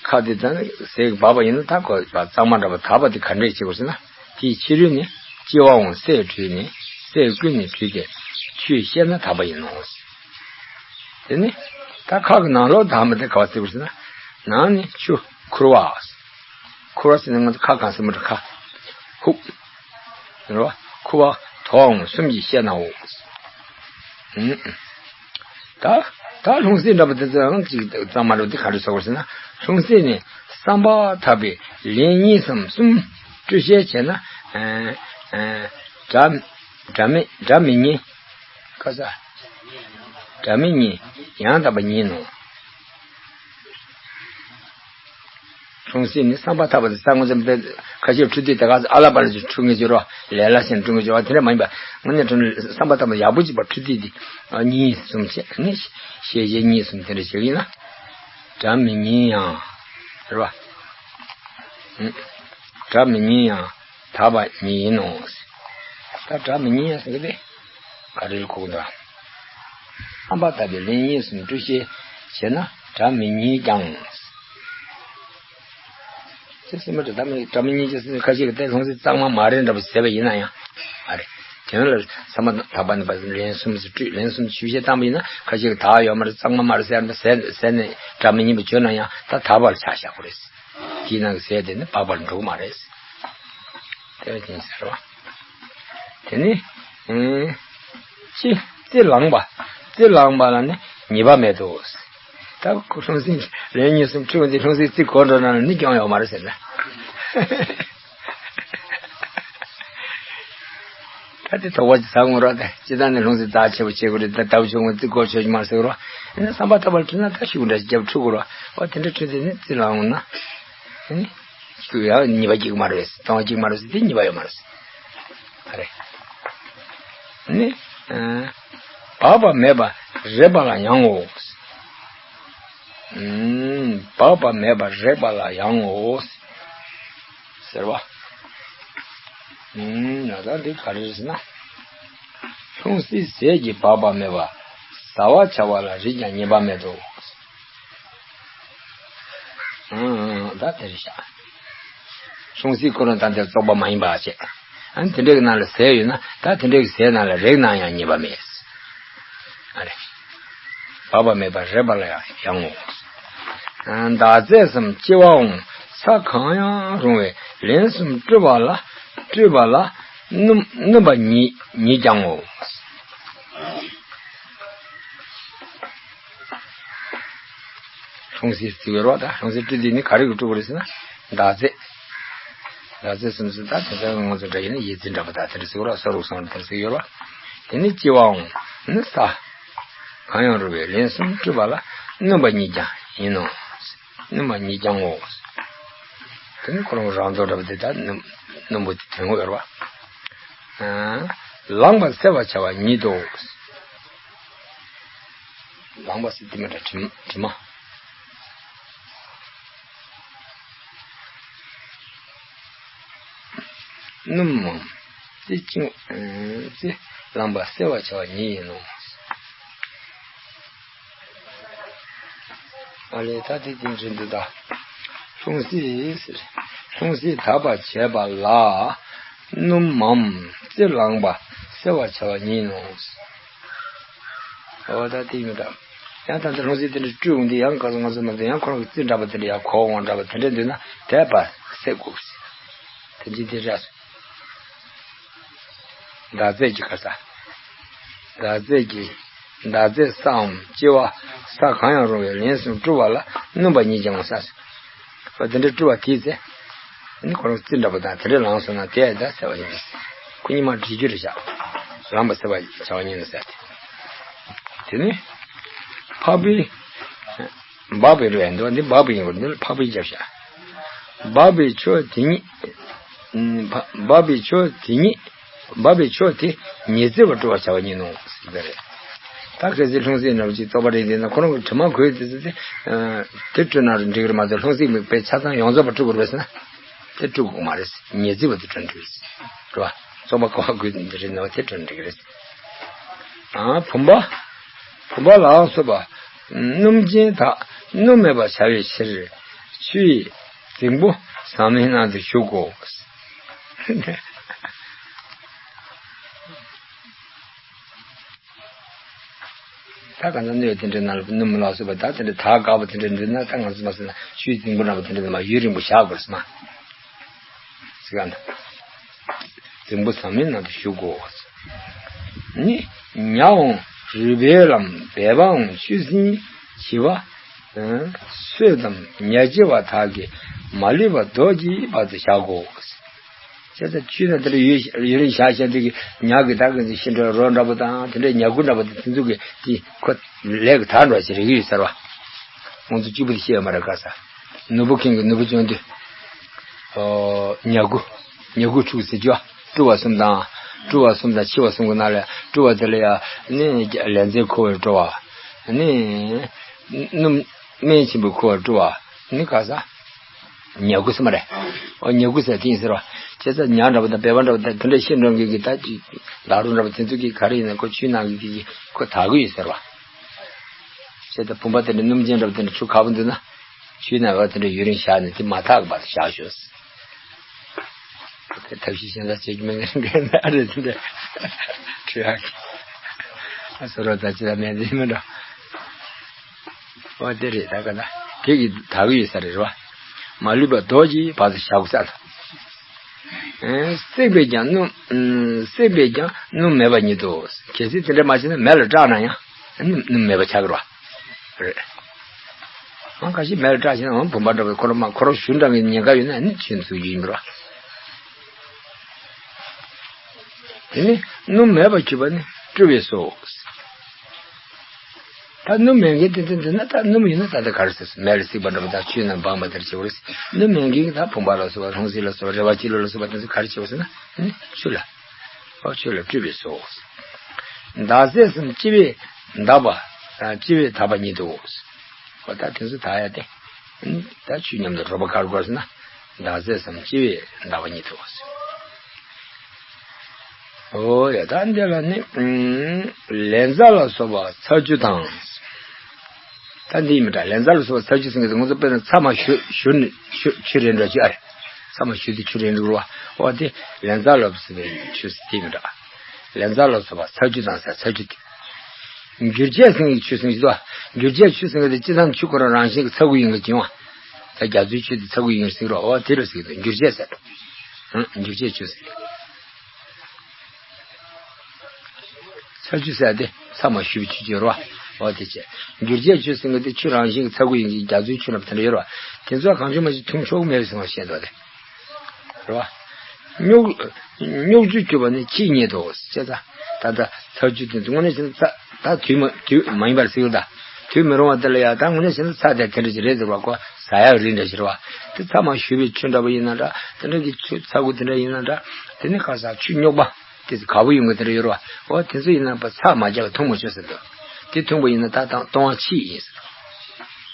ཁ་དེ་ད་ནི་ཟས་སྦགས་པ་ཡིན་ན་ད་གོ་གཙང་མ་འདྲ་པོ་དག་པ་དེ་ག་འདྲས་བྱེད་དགོས་ཟེར་ན། དེའི་ཕྱི་རོལ་ནས་སྐྱེ་བའང་ཟས་བྲུས་ནས་ཟས་ཀུན་ནས་བྲུས་ཏེ་ཆུས་བཤལ་ན་དག་པ་ཡིན་ནོ། དེ་ནི་ད་ཁ་གི་ནང་ལོགས་དག་མ་དེ་ག་བ་བརྩི་དགོས་ཟེར་ན། ནང་ནས་ཆུ་ཁུ་བ། ཁུ་བ་ཟེར་ན་ང་ཚོ་ཁ་གང་ཟེར་མ་འདྲ་ཁ། ཧུབ། རེད་བ། ཁུ་བ་དོག་གསུམ་གྱིས་བཤལ་ནའོ། ད་ད་ལྷུང་བཟེད་འདྲ་པོ་དེ་ཚོའང་ཅིག་གཙང་མ་རེད་དེ་ག་རེ་ཟེར་དགོས་ཟེར་ན། ལྷུང་བཟེད་ནི་བསམ་པ་ཐག་པས་ལན་གཉིས་སམ་གསུམ་བཀྲུ་བཤལ་བྱས་ན་དགྲ་དགྲ་མི་དགྲ་མི་ཉེ། ཁ་ས། དགྲ་མི་ཉེ་ཡང་དག་པ་ཉིད་ནོ། ལྷུང་བཟེད་ནི་བསམ་པ་ཐག་པ་དེ་ས་ངོ་ཙམ་པའི་ཁ་ཤས་འཁྲུ་དུས་དེ་ག་ཨ་ལ་པ་ལ་ཅིག་འཁྲུ་ངེས་ཅིག་རོ། ལས་སླ་ཞིང་འཁྲུ་ངེས་ཅིག་རོ། དེ་འདྲ་མ་ཡིན་པ། དངོས་གནས་དྲང་གནས་བསམ་པ་ཐག་པ་ཡག་པོ་ཅིག་པ་འཁྲུ་དུས་དེ་གཉིས་གསུམ་བྱས་ནས་ཤེས་བྱེད་གཉིས་གསུམ་དེ་འདྲ་བྱེད་ཀྱི་ཡིན་ན། དགྲ་མི་ཉེ་ཡང་། རེད་བ། དགྲ་མི་ཉེ་ཡང་དག་པ་ཉིད་ཡིན་ནོ། ད་དགྲ་མི་ཉེ་ཡང་ཟེར་གི་དེ། ག་རེ་ལ་གོ་གི་འདུག་བསམ་པ་ཐག་པས་ལན་གཉིས་གསུམ་བཀྲུ་བཤལ་བྱས་ན་དགྲ་མི་ཉེ་ཀྱང་། ཅེས་སེམས་པ་དགྲ་མི་དགྲ་མི་ཉེ་ཅེས་སེམས་ཁ་ཤས་ཀྱིས་ཏེ་ལྷུང་བཟེད་གཙང་མ་མ་རེད་འདྲ་པོ་ཟེར་བ་ཡིན་ན་ཡང་། ཨ་རེ། དེ་ལ་བསམ་པ་ཐག་པ་ནས་པ་ལན་གསུམ་ཞིག་བཀྲུས་ལན་གསུམ་ཞིག་ཆུ་བཤལ་བཏང་པ་ཡིན་ན་ཁ་ཤས་ཀྱིས་དག་ཡོད་མ་རེད་གཙང་མ་མ་རེད་ཟེར་ཟེར་ཟེར་ནས་དགྲ་མི་ཉེ་བ་བརྗོད་ན་ཡང་ད་དག་པ་ལ་ཆ་བཞག་དགོས་རེད། དེའི་ནང་གི་ཟས་དེ་ནི་སྦགས་པར་འགྲོ་གི་མ་རེད། དེ་བས་ཀྱང་ཟེར་བ། དེ་ནི། ཨེ། ཅི། རྩི་ལངས་པ། རྩི་ལངས་པ་ལ་ནི་ཉེས་པ་མེད་དོ། ད་ཁོ་ལྷུང་བཟེད་ལན་གཉིས་གསུམ་འཁྲུ་འདི་ལྷུང་བཟེད་རྩི་གོ་འགྲོ་ན་ནི་སྐྱོན་ཡོད་མ་རེད་ཟེར་ན། ད་དེ་དོགས་པ་ཅིག་ཟ་དགོས་རོགས་དེ་སྤྱི་བཏང་ནས་ལྷུང་བཟེད་རྩ་ཆེ་བོ་བྱེད་དགོས་རེད་ད་ལྟ་བུ་ཆུང་ངུ་རྩི་གོ་ཆོད་ཀྱི་མ་རེད་ཟེར་རོགས། ཨེ་ན་བསམ་པ་ཐག་པ་ལ་འཁྲུལ་ན་ད་ཤུགས་འདྲ་ཞིག་རྒྱབ་འཁྲུ་དགོས་རོགས། འོ་དེ་འདྲ་འཁྲུལ་དེ་ནི་རྩི་ལངས་ན། ཨེ་ནི། ཁྱོད་ཡང་ཉེས་པ་གཅིག་མ་རེད། སྟོང་གཅིག་མ་རེད་དེ་ཉེས་པ་ཡོད་མ་རེད། ཨ་རེ། ནི། ཨ། སྦགས་པ་མེད་པ་རེག་པ་ལ་ཡང་ངོ་། ཨུམ། སྦགས་པ་མེད་པ་རེག་པ་ལ་ཡང་ངོ་། ཟེར་བ། ཨུམ། ན་ད་འདི་ག་རེ་རེད་ཟེར་ན། ལྷུང་བཟེད་ཟས་ཀྱིས་སྦགས་པ་མེད་པ། ཟ་བར་བྱ་བ་ལ་རེག་ཀྱང་ཉེས་པ་མེད་དོ། ཨང་ཨང་ཨང་། ད་དེ་རེད་ཤག་ལྷུང་བཟེད་ཁོ་རང་ད་འདིར་བཙོག་པ་མ་ཡིན་པ་བྱས། ཨ་ནི་དེ་འདྲ་གི་ནང་ལ་ཟས་ཡོད་ན་ད་དེ་འདྲ་གི་ཟས་ནང་ལ་རེག་ན་ཡང་ཉེས་པ་མེད། ཨ་རེ། སྦགས་པ་མེད་པ་རེག་པ་ལ་ཡང་ཡང་ངོ་། ཨ། འདག་རྫས་སམ་ལྕི་བའང་ཚྭ་གང་ཡང་རུང་བས་ལན་གསུམ་བཀྲུས་པ་ལ་བཀྲུས་པ་ལ་སྣུམ་སྣུམ་པ་ཉིད་ཉིད་ཀྱང་ངོ་། ལྷུང་བཟེད་རྩི་བའི་རོ་ད་ལྷུང་བཟེད་བཀྲུ་དུས་ནི་ག་རེ་གིས་བཀྲུ་དགོས་རེད་ཟེར་ན། འདག་རྫས། འདག་རྫས་སུམ་ཅུ་ད་དེ་ལྟར་ང་ཚོ་འདྲ་ཡིན་ན་ཡོས་ཚད་འདྲ་པོ་ད་དེ་འདྲ་ཟེར་གི་རོ། ས་རུག་སོང་དེ་འདྲ་ཟེར་གི་ཡོད་རོ། དེ་ནི་ལྕི་བའང་ནི་ཚྭ་གང་ཡང་རུང་བས་ལན་གསུམ་བཀྲུས་པ་ལ་སྣུམ་པ་ཉིད་ཀྱང་ཡིན་ནོ། སྣུམ་པ་ཉིད་ཀྱང་ངོ་། དེ་ནི་ཁོ་རང་རང་བཙོག་འདྲ་པོ་དེ་ད་སྣུམ་སྣུམ་པོ་དེ་དོན་གོ་ཡོད་རོ། ལངས་པ་སེལ་བར་བྱ་བ་ཉིད་དོ། ལངས་པ་ཟེར་དེ་མི་འདྲ་དྲི་དྲི་མ། སྣུམ་མམ། རྩི་ཅིང་རྩི་ལངས་པ་སེལ་བར་བྱ་བ་ཉིད་ཡིན་ནོ། ཨ་ལས་ད་དེ་དེ་འདྲ་འདུག་ད། ལྷུང་བཟེད་ཟེར། ལྷུང་བཟེད་དག་པར་བྱེད་པ་ལ། སྣུམ་མམ་རྩི་ལངས་པ་སེལ་བར་བྱ་བ་ཉིད་ནོ། འོ་ད་དེ་ཡིན་ད། ཡང་ད་ལྟ་ལྷུང་བཟེད་དེ་འདྲ་བཀྲུས་འོང་དུས་ཡང་ག་ཚོད་ང་ཚོ་མ་འདུག་ཡང་ཁོ་རང་གི་རྩི་འདྲ་པོ་དེ་འདྲ་ཡང་གོ་འོང་འདྲ་པོ་དེ་འདྲ་འདུག་ན་དེ་པ་སེལ་དགོས། དེ་འདྲ་དེ་རེད། འདག་རྫས་ཀྱི་ག་ས། འདག་རྫས་ཀྱི། མདའ་རྩེད་སའམ་གཅི་བ། ས་གང་ཡང་རུང་བའི་ལན་གསུམ་བཀྲུ་བ་ལ་སྣུམ་པ་ཉིད་ཀྱང་ས། དེ་འདྲའི་བཀྲུ་བ་དེའི་ཚེ། ནི་ཁོ་རང་རྩི་འདྲ་པོ་དང་དེ་འདྲའི་ལངས་སོང་ན་དེ་ཡང་ད་སེལ་བ་ཡིན། ཁོ་གཉིས་མ་བྲིས་རྒྱུ་རེད་བཞག་ལངས་པ་སེལ་བ་བྱ་བ་ཉིད་ལ་ཟེར་ཏེ། དེ་ནི། འཕགས་པའི། འབབ་པའི་རོ་ཡང་འདུག་འདི་འབབ་པའི་ཡིན་དགོས་འདི་ལ་འཕགས་པའི་རྒྱབ་བཞག་འབབ་པའི་ཆོས་དེ་ཉིད། འབབ་པའི་ཆོས་དེ་ཉིད། འབབ་པའི་ཆོས་དེ་ཉིད་བརྩི་བར་བཀྲུ་བར་བྱ་བ་ཉིད་ནོ་ཟེར་བ་རེད། ད་གལ་སྲིད་ལྷུང་བཟེད་འདྲ་པོ་ཅིག་བཙོག་པ་རེད་འདི་ན་ཁོ་རང་གི་དྲི་མ་གོས་དེ་ཚོ་དེ། དེ་བཀྲུས་ན་འགྲིག་གི་རེད་མ་གཏོགས་ལྷུང་བཟེད་མིག་དཔེ་ཆ་ཚང་ཡོངས་རྫོགས་པ་བཀྲུ་དགོས་རེད་ཟེར་ན། དེ་བཀྲུ་དགོས་མ་རེད། ཉི་ཚེ་བ་དེ་བཀྲུ་འགྲིག་རེད། རེད་བ། བཙོག་པ་གོ་བ་གོས་འདི་རེད་ན་དེ་བཀྲུ་འགྲིག་གི་རེད། ཨ་བུམ་པ། བུམ་པ་ལ་སོགས་པ། སྣུམ་ཅན་དག་སྣུམ་མེད་པར་བྱ་བའི་ཕྱིར། ཆུ་ཡི་རྫིང་བུ་ཟམ་མའི་ནང་དུ་གཞུག་གོ། ད་གང་ལྟར་སྣོད་དེ་འདྲའི་ནང་ལ་སྣུམ་ལ་སོགས་པ་ད་དེ་འདྲའི་དག་དགག་པ་དེ་འདྲ་འདི་ན་ད་ང་ཚོ་མ་ཟེར་ན་ཆུའི་རྫིང་བུ་འདྲ་པོ་དེ་འདྲ་ནང་མ་ཡུན་རིང་པོ་བཞག་དགོས་སམ། ཟེར་ག་ན། རྫིང་བུ་ཟམ་མའི་ནང་དུ་གཞུག་གོ། ནི། ཉའོ། རུས་སྦལ་ལམ་སྦལ་པའང་ཆུ་སྲིན་བྱི་བ། སོས་དང་ཉ་བྱི་བ་དག་གིས་མ་ལུས་པ་རྡོ་རྗེའི་བར་དུ་བཞག་གོ། བྱས་ཙང་ཆུ་ནང་དེ་འདྲ་ཡུན་ཡུན་རིང་བཞག་བཞག་དུས་ཀྱི་ཉ་གི་ད་གི་ཤི་འགྲོ་རོ་འདྲ་པོ་དང་དེ་འདྲའི་ཉ་དགུ་འདྲ་པོ་དང་དེ་ཚོ་གི་དེ་ཁོ་ལས་ཀྱི་དག་འགྲོ་བ་ཞིག་རིག་གི་ཡོད་ཟེར་བ། ང་ཚོ་གཅིག་པུ་དེ་ཤེས་ཡོད་མ་རེད་ག་ས། ནོར་བུ་མཁན་གྱི་ནོར་བུ་བྱོན་དུས། ཨོ། ཉ་དགུ། ཉ་དགུ་ཕྲུག་ཟེར་རྒྱུ། བཀྲུ་བ་གསུམ་དང་། བཀྲུ་བ་གསུམ་དང་འཆི་བ་གསུམ་གྱི་ནང་ལས་བཀྲུ་བ་དེ་ལ་ཡང་ནི་ལས་མཛེ་ཁོ་བོས་བཀྲུ་བ། ནི། སྣུམ། སྨན་ཆེན་པོས་ཁོ་བོས་བཀྲུ་བ། ནི་ག་ས། ཉ་དགུ་ཟེར་མ་རེད། ཨོ་ཉ་དགུ་ཟེར་དེ་ཡིན་ཟེར་བ། བྱས་ཙང་ཉ་འདྲ་པོ་དང་སྦལ་པ་འདྲ་པོ་དང་དེ་འདྲ་ཤི་འགྲོ་མཁན་གྱི་ད་ཅིག་ལག་རོ་འདྲ་པོ་དེ་ཚོ་གིས་ག་རེ་ཡིན་ན་ཁོ་ཆུའི་ནང་གི་གི་ཁོ་དག་གི་ཡོད་ཟེར་བ། བྱས་ཙང་བུམ་པ་དེ་འདྲ་སྣུམ་ཅན་འདྲ་པོ་དེ་འདྲ་ཆུ་ཁ་པོ་འདུག་ན། ཆུའི་ནང་བ་དེ་འདྲ་ཡུན་རིང་བཞག་ནས་དེ་མ་དག་པར་བཞག་ཤོག། དེ་ཐབས་ཤེས་གཞན་དག་བྱེད་ཀྱི་མེད་ངན་འགན་ན་རེད་དེ་འདྲ། ཁྲི་ཡག་གི། ཨ་སོ་རོ་ད་ཅི་ལ་མེད་དེ་མི་འདྲ། ཨོ་དེ་རེད་ད་ག་ད། དེ་གི་དག་ཡོད་ས་རེད་རོ། མ་ལུས་པ་རྡོ་རྗེའི་བར་དུ་བཞག་ས་ལ། བསྲེགས་པས་ཀྱང་སྣུམ། བསྲེགས་པས་ཀྱང་སྣུམ་མེད་པ་ཉིད་དོ། གལ་སྲིད་དེ་འདྲ་མ་བྱས་ན་མེ་ལ་སྐྲག་ན་ཡང་སྣུམ་སྣུམ་མེད་པ་ཆགས་ཀྱི་རེད་བ། རེད། ཨང་ཁ་ཤས་མེ་ལ་སྐྲག་བྱས་ན་འོང་བུམ་པ་འདྲ་བའི་ཁོ་རང་མ་ཁོ་རང་ཞུ་འདྲ་བའི་ཉེན་ཁ་ཡོད་ན་ནི་ཆུན་ཚུགས་ཡིན་པ་རེད་བ། དེ་ནི་སྣུམ་མེད་པར་གྱུར་པ་ནི་བཀྲུ་བས་སོ། ད་སྣུམ་མེད་མཁན་དེ་ཚོ་འདི་ན་ད་སྣུམ་ཡིན་ན་ད་ལྟ་ག་རེ་ཟེར་མེ་ལ་བསྲེགས་པ་འདྲ་པོ་དང་ཆུའི་ནང་སྦངས་པ་དེར་བྱེད་པ་རེད། སྣུམ་མེད་མཁན་གྱི་ད་བུམ་པ་ལ་སོགས་པ་ལྷུང་བཟེད་ལ་སོགས་པ་རེ་བ་ཅི་ལོ་ལ་སོགས་པ་དེ་ཚོ་ག་རེ་བྱེད་པ་ཟེར་ན་ནི་ཆུ་ལ། ཨོ་ཆུ་ལ་བཀྲུས་པས་སོ། མདའ་རྩེད་སམ་གཅི་བས་འདག་པ། གཅི་བས་འདག་པ་ཉིད་དོ། ཨོ་ད་དེ་ཚོ་དག་ཡ་དེ། ད་ཆུ་མཉམ་དུ་རོ་པ་ག་རེ་དགོས་ཟེར་ན། མདའ་རྩེད་སམ་གཅི་བས་འདག་པ་ཉིད་དོ། ཨོ་ཡ་ད་འདི་ལ་ནི། ལན་ཚྭ་ལ་སོགས་པ་ཚྭ་ཆུ་དང་། ད་འདི་ཡིན་མི་འདྲ་ལན་ཚྭ་ལ་སོགས་པ་ཚྭ་ཆུ་ཟེར་མཁན་དེ་ང་ཚོ་དཔེར་ན་ཚྭ་མ་བཞུ་བཞུ་ནི་ཆུ་ཆུ་རེད་འདྲ་ཅིག་ཨ་རེ། ཚྭ་མ་བཞུ་དེ་ཆུ་རེད་འདུག་རོ། ཨོ་དེ་ལན་ཚྭ་ལ་སོགས་པའི་ཆུ་ཟེར་དེ་མི་འདྲ། ལན་ཚྭ་ལ་སོགས་པ་ཚྭ་ཆུ་དང་ཟེར་ཚྭ་ཆུ་དེ། འགྱུར་བྱེད་ཟེར་མཁན་གྱི་ཆུ་ཟེར་མཁན་ཞིག་འདུག་འགྱུར་བྱེད་ཆུ་ཟེར་མཁན་དེ་སྤྱིར་བཏང་ཆུ་ཁོ་རང་རང་བཞིན་གྱི་ཚྭ་ཁུ་ཡིན་གྱི་ཅིང་བ། ད་རྒྱ་མཚོའི་ཆུ་དེ་ཚྭ་ཁུ་ཡིན་ཟེར་རོ། ཨོ་དེ་ལ་ཟེར་གྱི་འདུག་འགྱུར་བྱེད་ཟེར། འགྱུར་བྱེད་ཆུ་ཟེར། ཚྭ་ཆུ་ཟེར་ཏེ་ཚྭ་མ་བཞུ་བའི་ཆུ་ཅིག་ཡོད་རེད་བ། འོ་དེ་བྱས། འགྱུར་བྱེད་ཆུ་ཟེར་མཁན་དེ་ཆུ་རང་བཞིན་གྱི་ཚྭ་ཁུ་ཡིན་གྱི་རྒྱ་མཚོའི་ཆུ་རྣམས་དེ་འདྲ་ཡོད་རེད་བ། དེ་ཚོ་གང་བྱུང་མ་བྱུང་འཐུང་ཆོག་གི་མེད་པའི་ཟེར་བ་བཤད་འདུག་སྟེ། རེད་བ། སྨྱུག་སྨྱུག་ཆུ་གྱུར་པ་ནི་ཕྱིས་རྙེད་དོ་ཞེས་ད། ད་ལྟ་ཚྭ་ཆུ་དེ་ཚོ་དངོས་གནས་བྱས་ན་ཚྭ་ད་དུས་མ་དུས་མ་ཡིན་པར་ཟེར་གྱི་ཡོད་ད། དུས་མི་རུང་བ་དེ་ལ་ཡང་ད་དངོས་གནས་བྱས་ན་ཚྭ་དེ་དེ་འདྲ་ཞིག་རེད་ཟེར་བ་ཁོ་ཟ་ཡག་རིགས་འདྲ་ཞིག་རེད་བ། དེ་ཚྭ་མ་བཞུ་བའི་ཆུ་འདྲ་པོ་ཡིན་ན་འདྲ་དེ་འདྲ་གི་ཆུ་ཚྭ་ཁུ་དེ་འདྲ་ཡིན་ན་འདྲ་དེ་ནི་ཁ་ས་ཆུ་རྙོག་པ། དེ་ཚོ་ག་བུ་ཡོང་གི་དེ་འདྲ་ཡོད་རེད་བ། འོ་དེ་ཚོ་ཡིན་ན་པ་ཚྭ་མ་རྒྱག་པ་འཐུང་མི་ཆོག་ཟེར་འདུག་དེ་འཐུང་པ་ཡིན་ན་ད་དང་ལྟུང་བ་ཕྱིས་ཡིན་ཟེར།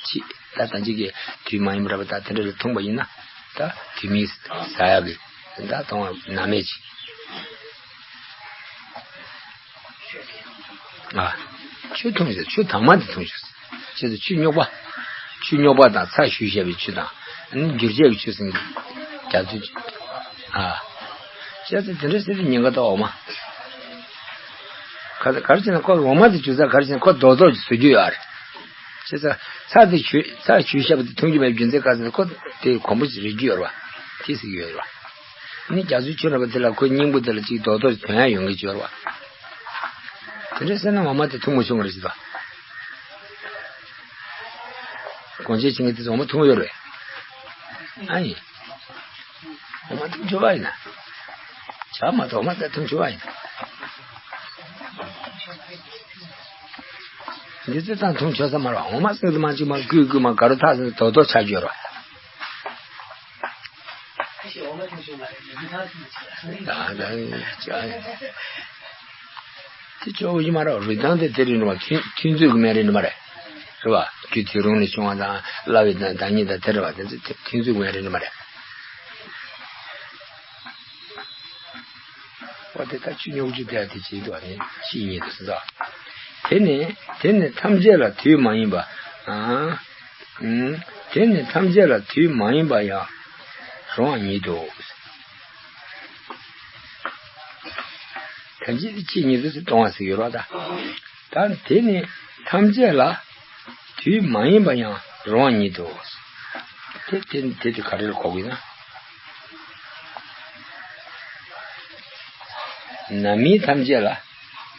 ཕྱིས་ད་ད་ཅིག་གི་དུས་མ་ཡིན་པ་འདྲ་པ་ད་དེ་འདྲ་ལ་འཐུང་པ་ཡིན་ན་ད་དུས་མིན་ཟ་ཡག་གི་ད་ལྟུང་བ་ན་མེད་ཅིག་ཨ། ཆུ་འཐུང་ཞིག་ཆུ་དྭངས་མ་དེ་འཐུང་ཞིག་བྱས་ཙང་ཆུ་རྙོག་པ། ཆུ་རྙོག་པ་དང་ཚྭ་བཞུ་བཞག་པའི་ཆུ་དང་། ཨ་ནི་འགྱུར་བྱེད་ཀྱི་ཆུ་ཟེར་མཁན་རྒྱ་མཚོའི་ཆུ། ཨ། བྱས་ཙང་དེ་འདྲ་ཟེར་དུས་ཉེན་ཁ་ད་འོ་མ། ག་ག་རེ་བྱས་ན་ཁོ་འོ་མ་དེ་བྱུག་ས་ག་རེ་བྱས་ན་ཁོ་རྡོག་རྡོག་ཅིག་བཟོ་རྒྱུ་ཡོད་ཨ་རེད། བྱས་ཙང་ཚྭ་དེ་བཞུ་ཚྭ་བཞུ་བཞག་པ་དེ་འཐུང་རྒྱུ་མེད་པའི་རྒྱུ་མཚན་ག་ཟེར་ན་ཁོ་དེ་གོམས་པ་ཅིག་རེག་རྒྱུ་ཡོད་རེད་བ། དེ་ཟེར་གྱི་ཡོད་རེད་བ། ཨ་ནི་རྒྱ་མཚོའི་ཆུ་འདྲ་པོ་དེ་ལ་ཁོའི་སྙིང་པོ་དེ་ལ་ཅིག་རྡོག་རྡོག་ཅིག་ཐོན་ཡག་ཡོང་གི་ཡོད་རེད་བ། དེ་འདྲ་བཤད་ན་འོ་མ་དེ་འཐུང་མ་བྱུང་བ་རེད་ཟེར་ད། གོང་ཆེན་ཆེན་གྱི་དེ་ཚོ་འོ་མ་འཐུང་ཡོད་རེད། ཨ་ཡིན། འོ་མ་འཐུང་ཆོག་པ་ཡིན་ན། ཇ་མ་གཏོགས་འོ་མ་ད་འཐུང་ཆོག་པ་ཡིན་ན། འདི་ཚོ་ད་འཐུང་ཆོག་ས་མ་རེད་པ། འོ་མ་སྲིང་དུ་མ་གཅིག་མ་བསྐུས་བསྐུས་མ་དགའ་རོ་ཐག་ཟིན་དོ་དོ་ཆ་རྒྱུ་རེད་པ། ད་ད་ཅི་ཨ་ཡིན། དེ་ཆོག་གི་མ་རེད། རིགས་དང་དེ་དེ་རེད་འགྲོ་བ། ཐུན་ཐུན་ཚོད་ཀྱི་སྨན་རེད་འགྲོ་མ་རེད། རེད་པ། རྒྱུ་དུས་རུང་ནས་བྱུང་བ་དང་སླ་བའི་བདག་ཉིད་དང་དེ་རེད་པ། དེ་ཚོ་ཐུན་ཚོད་ཀྱི་སྨན་རེད་འགྲོ་མ་རེད། འོ་དེ་ལྟར་ཆུ་རྙོག་རྒྱུ་དེ་དེ་བྱེད་དུ་བ་ནི་ཕྱིའི་ཉིད་དུ་སོང་ཙང་། དེ་ནི་དེ་ནི་ཐམས་ཅད་ལ་དུས་མ་ཡིན་པ། ཨ། ཨུམ། དེ་ནི་ཐམས་ཅད་ལ་དུས་མ་ཡིན་པ་ཡང་རུང་བ་ཉིད་དོ། ཐམས་ཅད་ཀྱི་ཆོས་ཉིད་དུ་སྟོང་བ་ཟེར་ཡོད་རེད་པ། ད་དེ་ནི་ཐམས་ཅད་ལ་དུས་མ་ཡིན་པ་ཡང་རུང་བ་ཉིད་དོ། དེ་དེ་དེ་དེ་ག་རེ་ལ་གོ་དགོས་ན། ནམ་ཡིན་ཐམས་ཅད་ལ།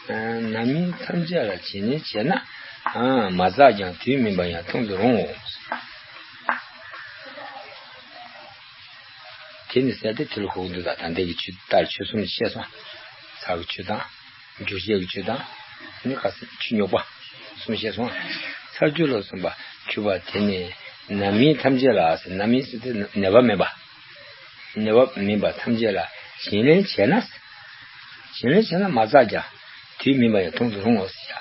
ནམ་ཡིན་ཐམས་ཅད་ལ་བྱས་ནས་བྱས་ན། མ་བསགས་ཀྱང་དུས་མིན་པ་ཡང་མཐོང་དུ་རུང་ངོ་། དེ་ནི་ཟེར་ཏེ་དེ་ལ་གོ་དགོས་འདུག་ད་ལྟ་འདི་གི་ཆོས་ལྟར་ཆོས་གསུམ་བཤད་སོང་། ཚར་གྱི་ཆོས་དང་། འགྱུར་བྱེད་ཀྱི་ཆོས་དང་། ནི་ཁ་སང་ཆུ་རྙོག་པ་གསུམ་བཤད་སོང་། ཚར་གཅོད་ལ་གསུམ་པ་ཆུ་བ་དེ་ནི་ནམ་ཡིན་ཐམས་ཅད་ལ་ཟེར། ནམ་ཡིན་ཟེར་ཏེ་ནད་པ་མེད་པ། ནད་པ་མིན་པ་ཐམས་ཅད་ལ་བྱིན་ལེན་བྱས་ན། བྱིན་ལེན་བྱས་ན་མ་བསགས་ཀྱང་དུས་མིན་པ་ཡང་མཐོང་དུ་རུང་ངོ་ཟེར་ཡ།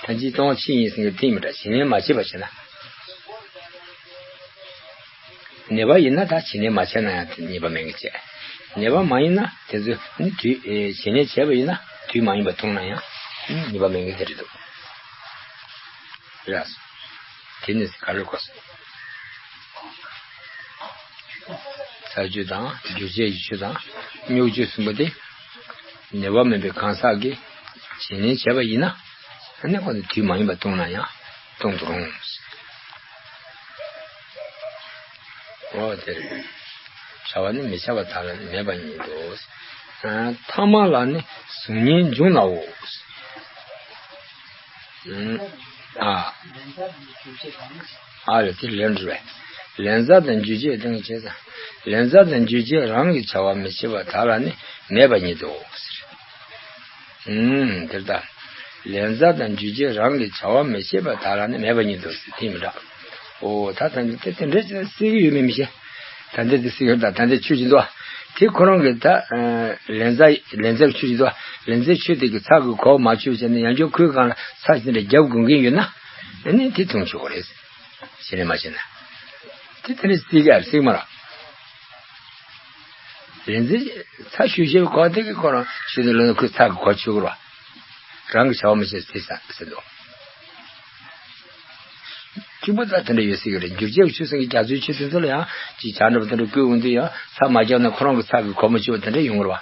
ཐམས་ཅད་སྟོང་ཕྱིར་ཡིན་ཟེར་མཁན་དེ་མི་འདྲ། བྱིན་ལེན་མ་བྱས་པ་བྱས་ན། ནད་པ་ཡིན་ན་ད་བྱིན་ལེན་མ་བྱས་ན་ཡང་དེ་ཉེས་པ་མེད་ཀྱི་བྱས། ནད་པ་མ་ཡིན་ན་དེ་ཚོ་ནི་དུས་ཨེ་བྱིན་ལེན་བྱས་པ་ཡིན་ན་དུས་མ་ཡིན་པ་མཐོང་ན་ཡང་ཉེས་པ་མེད་ཀྱི་དེ་རེད་འདུག་རེད། དེ་ནི་ག་རེ་གོ་སོང་། ཚར་གཅོད་དང་འགྱུར་བྱེད་ཀྱི་ཆོས་དང་རྙོག་གཅོད་གསུམ་པོ་དེ་ནད་པ་མིན་པའི་གང་ཟག་གིས་བྱིན་ལེན་བྱས་པ་ཡིན་ན། ཨ་ནི་ཁོ་ནི་དུས་མ་ཡིན་པ་མཐོང་ན་ཡང་མཐོང་དུ་རུང་། འོ་དེ་རེད། བྱ་བ་ནི་མི་བྱ་བ་དག་ལ་ནི་མེད་པ་ཉིད་དོ། ཨ། ཐ་མ་ལ་ནི་གཟུགས་བརྙན་འབྱུང་ནའོ། ཨ། ཨ་ལ་དེ་ལན་འགྲུབ་པས། ལན་གསལ་དང་འགྱུར་བྱེད་དང་བྱས་ཙང་། ལན་གསལ་དང་འགྱུར་བྱེད་རང་གི་བྱ་བ་མི་བྱེད་པ་དག་ལ་ནི་མེད་པ་ཉིད་དོ། ཨུམ། དེ་ལྟ། ལན་གསལ་དང་འགྱུར་བྱེད་རང་གི་བྱ་བ་མི་བྱེད་པ་དག་ལ་ནི་མེད་པ་ཉིད་དོ་ཟེར་དེ་མི་འདྲ། ཨོ་ད་ད་འདི་དེ་དེ་འདྲ་ཟེར་གྱི་ཡོད་མེད་མི་ཤེས། ད་འདི་དེ་ཟེར་གྱི་ཡོད། ད་ད་འདི་ཆོས་ཀྱི་འདུག་བ། དེ་ཁོ་རང་གི་ད་ལན་གསལ་ལན་གསལ་གྱི་ཆོས་ཀྱི་འདུག་བ། ལན་གསལ་ཆོས་དེ་གི་ཚ་གི་གོ་མ་ཆོད་བྱས་ནས་ཡང་བསྐྱར་ཁོའི་སྒང་ལ་ཚ་ཞིག་འདྲ་རྒྱབ་དགོས་མཁན་ཡོད་ན། ཨ་ནི་དེ་མཐོང་ཆོག་གི་རེད། བྱས་ནས་མ་བྱས་ན། དེ་དེ་འདྲ་ཟེར་གྱི་ཡོད་ཟེར་གྱི་མ་རེད། ལན་ཚྭ་ཚྭ་ཞུ་ཞེས་གོ་དེ་གི་ཁོ་རང་ཞུ་དེ་ལོ་ཁོས་ཚྭ་གི་གོ་ཆོད་རོ། རང་གི་བྱ་བ་མི་བྱེད་ཟེར་ས་ཟེར་འདུག་གཅིག་པོ་ད་དེ་འདྲ་ཡོད་སྲིད་ཀྱི་རེད། འགྱུར་བྱེད་ཀྱི་ཆོས་སེང་གི་རྒྱ་མཚོའི་ཆོས་དེ་ཚོ་ལ་ཡང་ཅིག་བྱ་འདྲ་པོ་དེ་འདྲ་བསྐུལ་འོང་དུས་ཡང་ཚྭ་མ་རྒྱབ་ན་ཁོ་རང་གི་ཚྭ་གི་གོ་མ་ཆོད་པ་དེ་འདྲ་ཡོང་གི་རེད་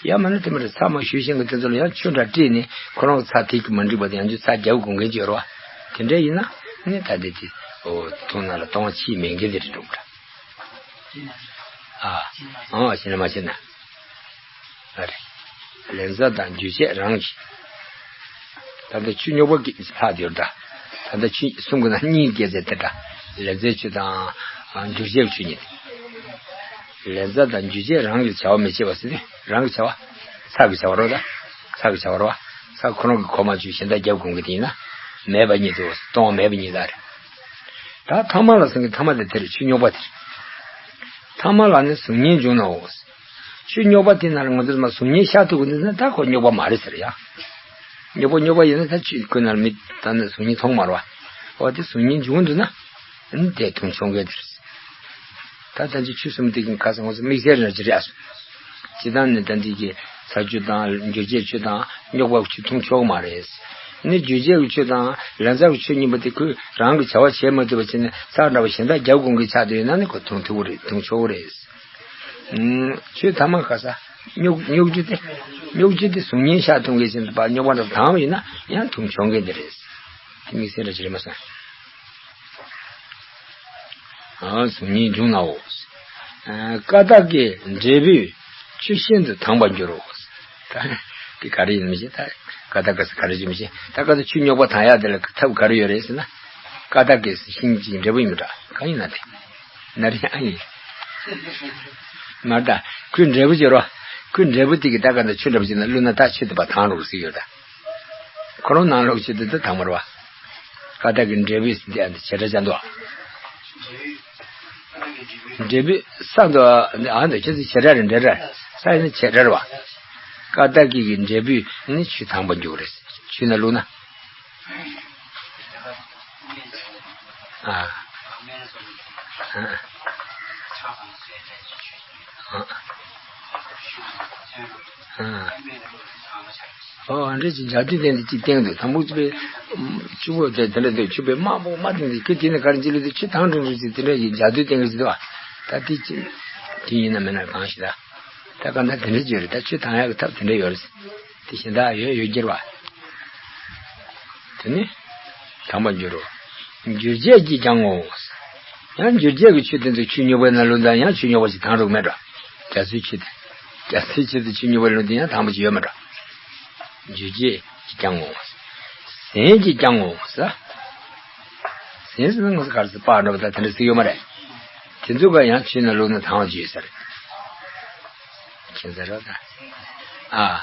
བ། ཡང་མིན་ན་དེ་མ་རེད། ཚྭ་མ་ཞུ་ཤེས་མཁན་དེ་ཚོ་ལ་ཡང་ཆུ་འདྲ་སྤྲད་ནས་ཁོ་རང་གི་ཚྭ་དེ་གི་མ་འགྲིག་པ་དེ་ཡང་ཚྭ་རྒྱབ་དགོས་མཁན་ཅིག་ཡོད་རེད་བ། དེ་འདྲ་ཡིན་ན་ནི་ད་དེ་དེ་འོ་མཐོང་ན་ལ་གཏོང་བ་ཕྱིས་མེད་མཁན་དེ་རེད་འགྲོ་གི་རེད། ཨ། ཨང་བྱས་ན་མ་བྱས་ན། ཨ་རེད། ལན་གསལ་དང་འགྱུར་བྱེད་རང་གི། ད་ལྟ་ཆུ་རྙོག་པ་གི་ལྷག་ཡོད་ད། ད་ལྟ་ཆུ་གསུམ་གི་ནང་གཉིས་སྐྱེས་ཚེ་དེ་འདྲ། ལན་གསལ་ཆོས་དང་། འགྱུར་བྱེད་ཆོས་གཉིས། ལན་གསལ་དང་འགྱུར་བྱེད་རང་གི་བྱ་བ་མི་བྱེད་པ་ཟེར་ཏེ་རང་གི་བྱ་བ། ཚྭ་གི་བྱ་བ་རོ་ད། ཚྭ་གི་བྱ་བ་རོ། ཚྭ་ཁོ་རང་གི་གོ་མ་ཆོད་གཞན་དག་རྒྱབ་དགོས་མཁན་དེ་ཡིན་ན། མེད་པ་ཉིད་དུ་གཏོང་བ་མེད་པ་ཉིད་ལ་རེད། ད་ཐ་མ་ལ་སོང་གི་ཐ་མ་དེ་དེ་རེད། ཆུ་རྙོག་པ་དེ་རེད། ཐ་མ་ལ་ནི་གཟུགས་བརྙན་འབྱུང་ནའོ། ཆུ་རྙོག་པ་དེ་ན་ལ་ང་ཚོར་མ་གཟུགས་བརྙན་ཤར་ཐུབ་ཀྱི་འདུག་ན་ད་ཁོ་རྙོག་པ་མ་རེད་ཟེར་ཡ། རྙོག་པ་རྙོག་པ་ཡིན་ན་ད་ཆུ་ཁོ་ན་ལ་མི་ད་ནི་གཟུགས་བརྙན་མཐོང་མ་རེད་བ། འོ་དེ་གཟུགས་བརྙན་འབྱུང་འདུག་ན། ཨ་ནི་དེ་མཐོང་ཆོག་མཁན་དེ་རེད། ད་ལྟ་འདི་ཆུ་གསུམ་དེ་གི་ཁ་སང་ངོ་སོ་དམིགས་བསལ་རང་ཅི་རེད་ཨ། སྤྱི་བཏང་ནི་ད་འདི་གི་ཚྭ་ཆུ་དང་འགྱུར་བྱེད་ཆུ་དང་རྙོག་པ་ཆུ་འཐུང་ཆོག་མ་རེད། ནི་འགྱུར་བྱེད་ཀྱི་ཆུ་དང་ལན་ཚྭ་གི་ཆུ་གཉིས་པོ་དེ་ཁོས་རང་གི་བྱ་བ་བྱེད་མ་ཐུབ་པ་བྱས་ནས་ཚྭ་འདྲ་བ་གཞན་དག་རྒྱབ་དགོས་ཀྱི་ཆགས་བསྡད་ཡོད་ན་ནི་ཁོ་འཐུང་ཐུབ་ཀྱི་རེད། འཐུང་ཆོག་གི་རེད། ཨུམ། ཆུ་ཐ་མ་ཁ་ས་རྙོག་རྙོག་རྒྱུ་དེ། རྙོག་རྒྱུ་དེ་གཟུགས་བརྙན་ཤར་ཐུབ་མཁན་ཞིག་འདུག་པ། རྙོག་པ་འདྲ་དྭངས་པ་ཡིན་ན་ཡང་འཐུང་ཆོག་མཁན་དེ་རེད། དེ་དམིགས་བསལ་འདྲ་ཅི་རེད་མ་སོང་། ཨ། གཟུགས་བརྙན་འབྱུང་ནའོ། ཨ། ཀ་དག་གི་འབྲས་བུས་ཆུ་ཤིན་ཏུ་དྭངས་པར་འགྱུར་རོ། ད། དེ་ག་རེ་ཡིན་མི་ཤེས། ད་ཀ་དག་གི་ཟེར་ག་རེ་ཡིན་མི་ཤེས། ད་ཀ་དག་ཆུ་རྙོག་པ་དང་ཡ་དེ་ལ་ཐབས་ག་རེ་ཡོད་རེད་ཟེར་ན། ཀ་དག་གི་ཤིང་གཅིག་འབྲས་བུ་ཡིན་མི་འདྲ་གང་ཡིན་ན་དེ། ན་རེ་ཨ་ཡིན། མར་ད་ཁོའི་འབྲས་བུ་ཅིག་རོ། ཁོའི་འབྲས་བུ་དེ་གི་ད་ཀ་དག་ཆུ་འདྲ་པོ་ཅིག་ན་བླུགས་ན་ད་ཆུ་དེ་པ་དྭངས་འགྲོ་གི་ཟེར་ཡོད་ད། ཁོ་རང་ནང་ལོགས་ཆུ་དེ་ད་དྭངས་མ་རེད་པ། ཀ་དག་གི་འབྲས་བུ་ཟེར་དེ་ཨ་འདི་བྱེ་བྲག་ཅན་དུ། འབྲས་བུ་ས་འདུག་ཨ་འདི་ཁྱེད་ཚོ་བྱེ་བྲག་རེད་འབྲེལ་སྒྲ། ས་ཡིན་ན་བྱེ་བྲག་རེད་པ། ཀ་དག་གི་གི་འབྲས་བུ་ནི་ཆུ་དྭངས་པ་འགྱུར་རེད། ཆུ་ནང་བླུགས་ན། ཨ། ཨ། ཨ། ཨ། ཨོ་ཨ་འདྲས་ཀྱི་འཇའ་དུས་སྟེང་དུ་གཅིག་བསྟན་འདུག་དང་པོ་ཆུ་པའི་ཆུ་བོ་དེ་དེ་འདྲ་འདུག་ཆུ་པའི་དམར་པོ་དམར་དེ་འདི་ཁྱོད་དེ་ནས་ག་རེ་ཅི་ལ་དེ་ཆུ་དྭངས་འགྲོ་འགྲོ་ཅིག་དེ་འདྲ་ཡི་འཇའ་དུས་སྟེང་གི་ཅིག་འདུག་ད་དེ་ཅི་དེ་ཡིན་ན་མིན་ན་གང་ཞིག་ད། ད་ག་འདྲ་དེ་འདྲ་བརྗོད་རེད། ད་ཆུ་དྭངས་ཡག་གི་ཐབས་དེ་འདྲ་ཡོད་རེད། དེ་གཞན་དག་ཡོད་ཡོད་རྒྱུ་རེད་པ། དེ་ནི་དྭངས་པར་འགྱུར་རོ། འགྱུར་བྱེད་ཀྱིས་ཀྱང་ངོ་། ཡང་འགྱུར་བྱེད་ཀྱི་ཆུ་དེ་ཚོ་ཆུ་རྙོག་པའི་ནང་བླུགས་ད་ཡང་ཆུ་རྙོག་པ་ཞིག་དྭངས་འགྲོ་གི་མེད་འགྲོ། རྒྱ་མཚོའི་ཆུ་དེ། རྒྱ་མཚོའི་ཆུ་དེ་ཆུ་རྙོག་པའི་ལུང་དེ་ཡང་དྭངས་པོ་ཞིག་ཡོད་མེད་འགྲོ། འགྱུར་བྱེད་ཀྱིས་ཀྱང་ངོ་། ཟན་གྱིས་ཀྱང་ངོ་ཟེར། ཟན་ཟེར་ན་ང་ཚོ་ག་རེ་ཟེར། སྤགས་འདྲ་པོ་ད་དེ་འདྲ་ཟེར་ཡོད་མ་རེད། དེ་ཚོ་ག་ཡང་ཆུ་ནང་བླུགས་ན་དྭངས་པ་ཞིག་ཡོད་ས་རེད། ཁྱེད་ཚོ་རོ་ད། ཨ།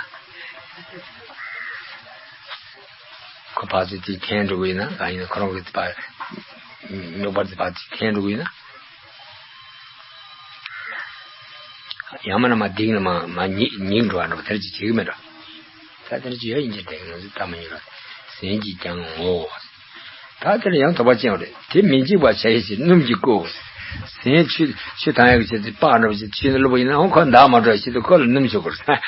ཁོ་ཕར་ཚུར་དེ་འཐེན་འགྲོ་གི་ཡིན་ན་གང་ཡིན་ན་ཁོ་རང་གི་ཕར་རྙོག་པ་དེ་ཕར་ཚུར་འཐེན་འགྲོ་གི་ཡིན་ན། ཡང་མིན་ན་མར་ལྡིང་ནས་མར་མར་ཉིག་ཉིག་འགྲོ་བ་འདྲ་པོ་དེ་འདྲ་ཅིག་བྱེད་ཀྱི་མེད་འགྲོ། ད་དེ་འདྲ་ཅིག་ཡོད་ཡིན་གྱི་རེད། ང་ཚོས་ལྟ་མ་ཡིན་རོ། ཟན་གྱིས་ཀྱང་ངོ་། ད་དེ་ལ་ཡང་དོགས་པ་ཅན་རེད། དེ་མི་འཇིག་པར་བྱ་ཡི་ཕྱིར་སྣུམ་གྱིས་བསྐོལ། ཟན་ཆུ་ཆུ་དྭངས་ཡག་གི་ཆེད་དུ་སྤགས་འདྲ་པོ་ཞིག་ཆུ་ནང་བླུགས་པ་ཡིན་ན་འོ་ཁོ་འདག་མ་འགྲོ་བའི་ཆེད་དུ་ཁོ་ལ་སྣུམ་བྱུག་དགོས་རེད།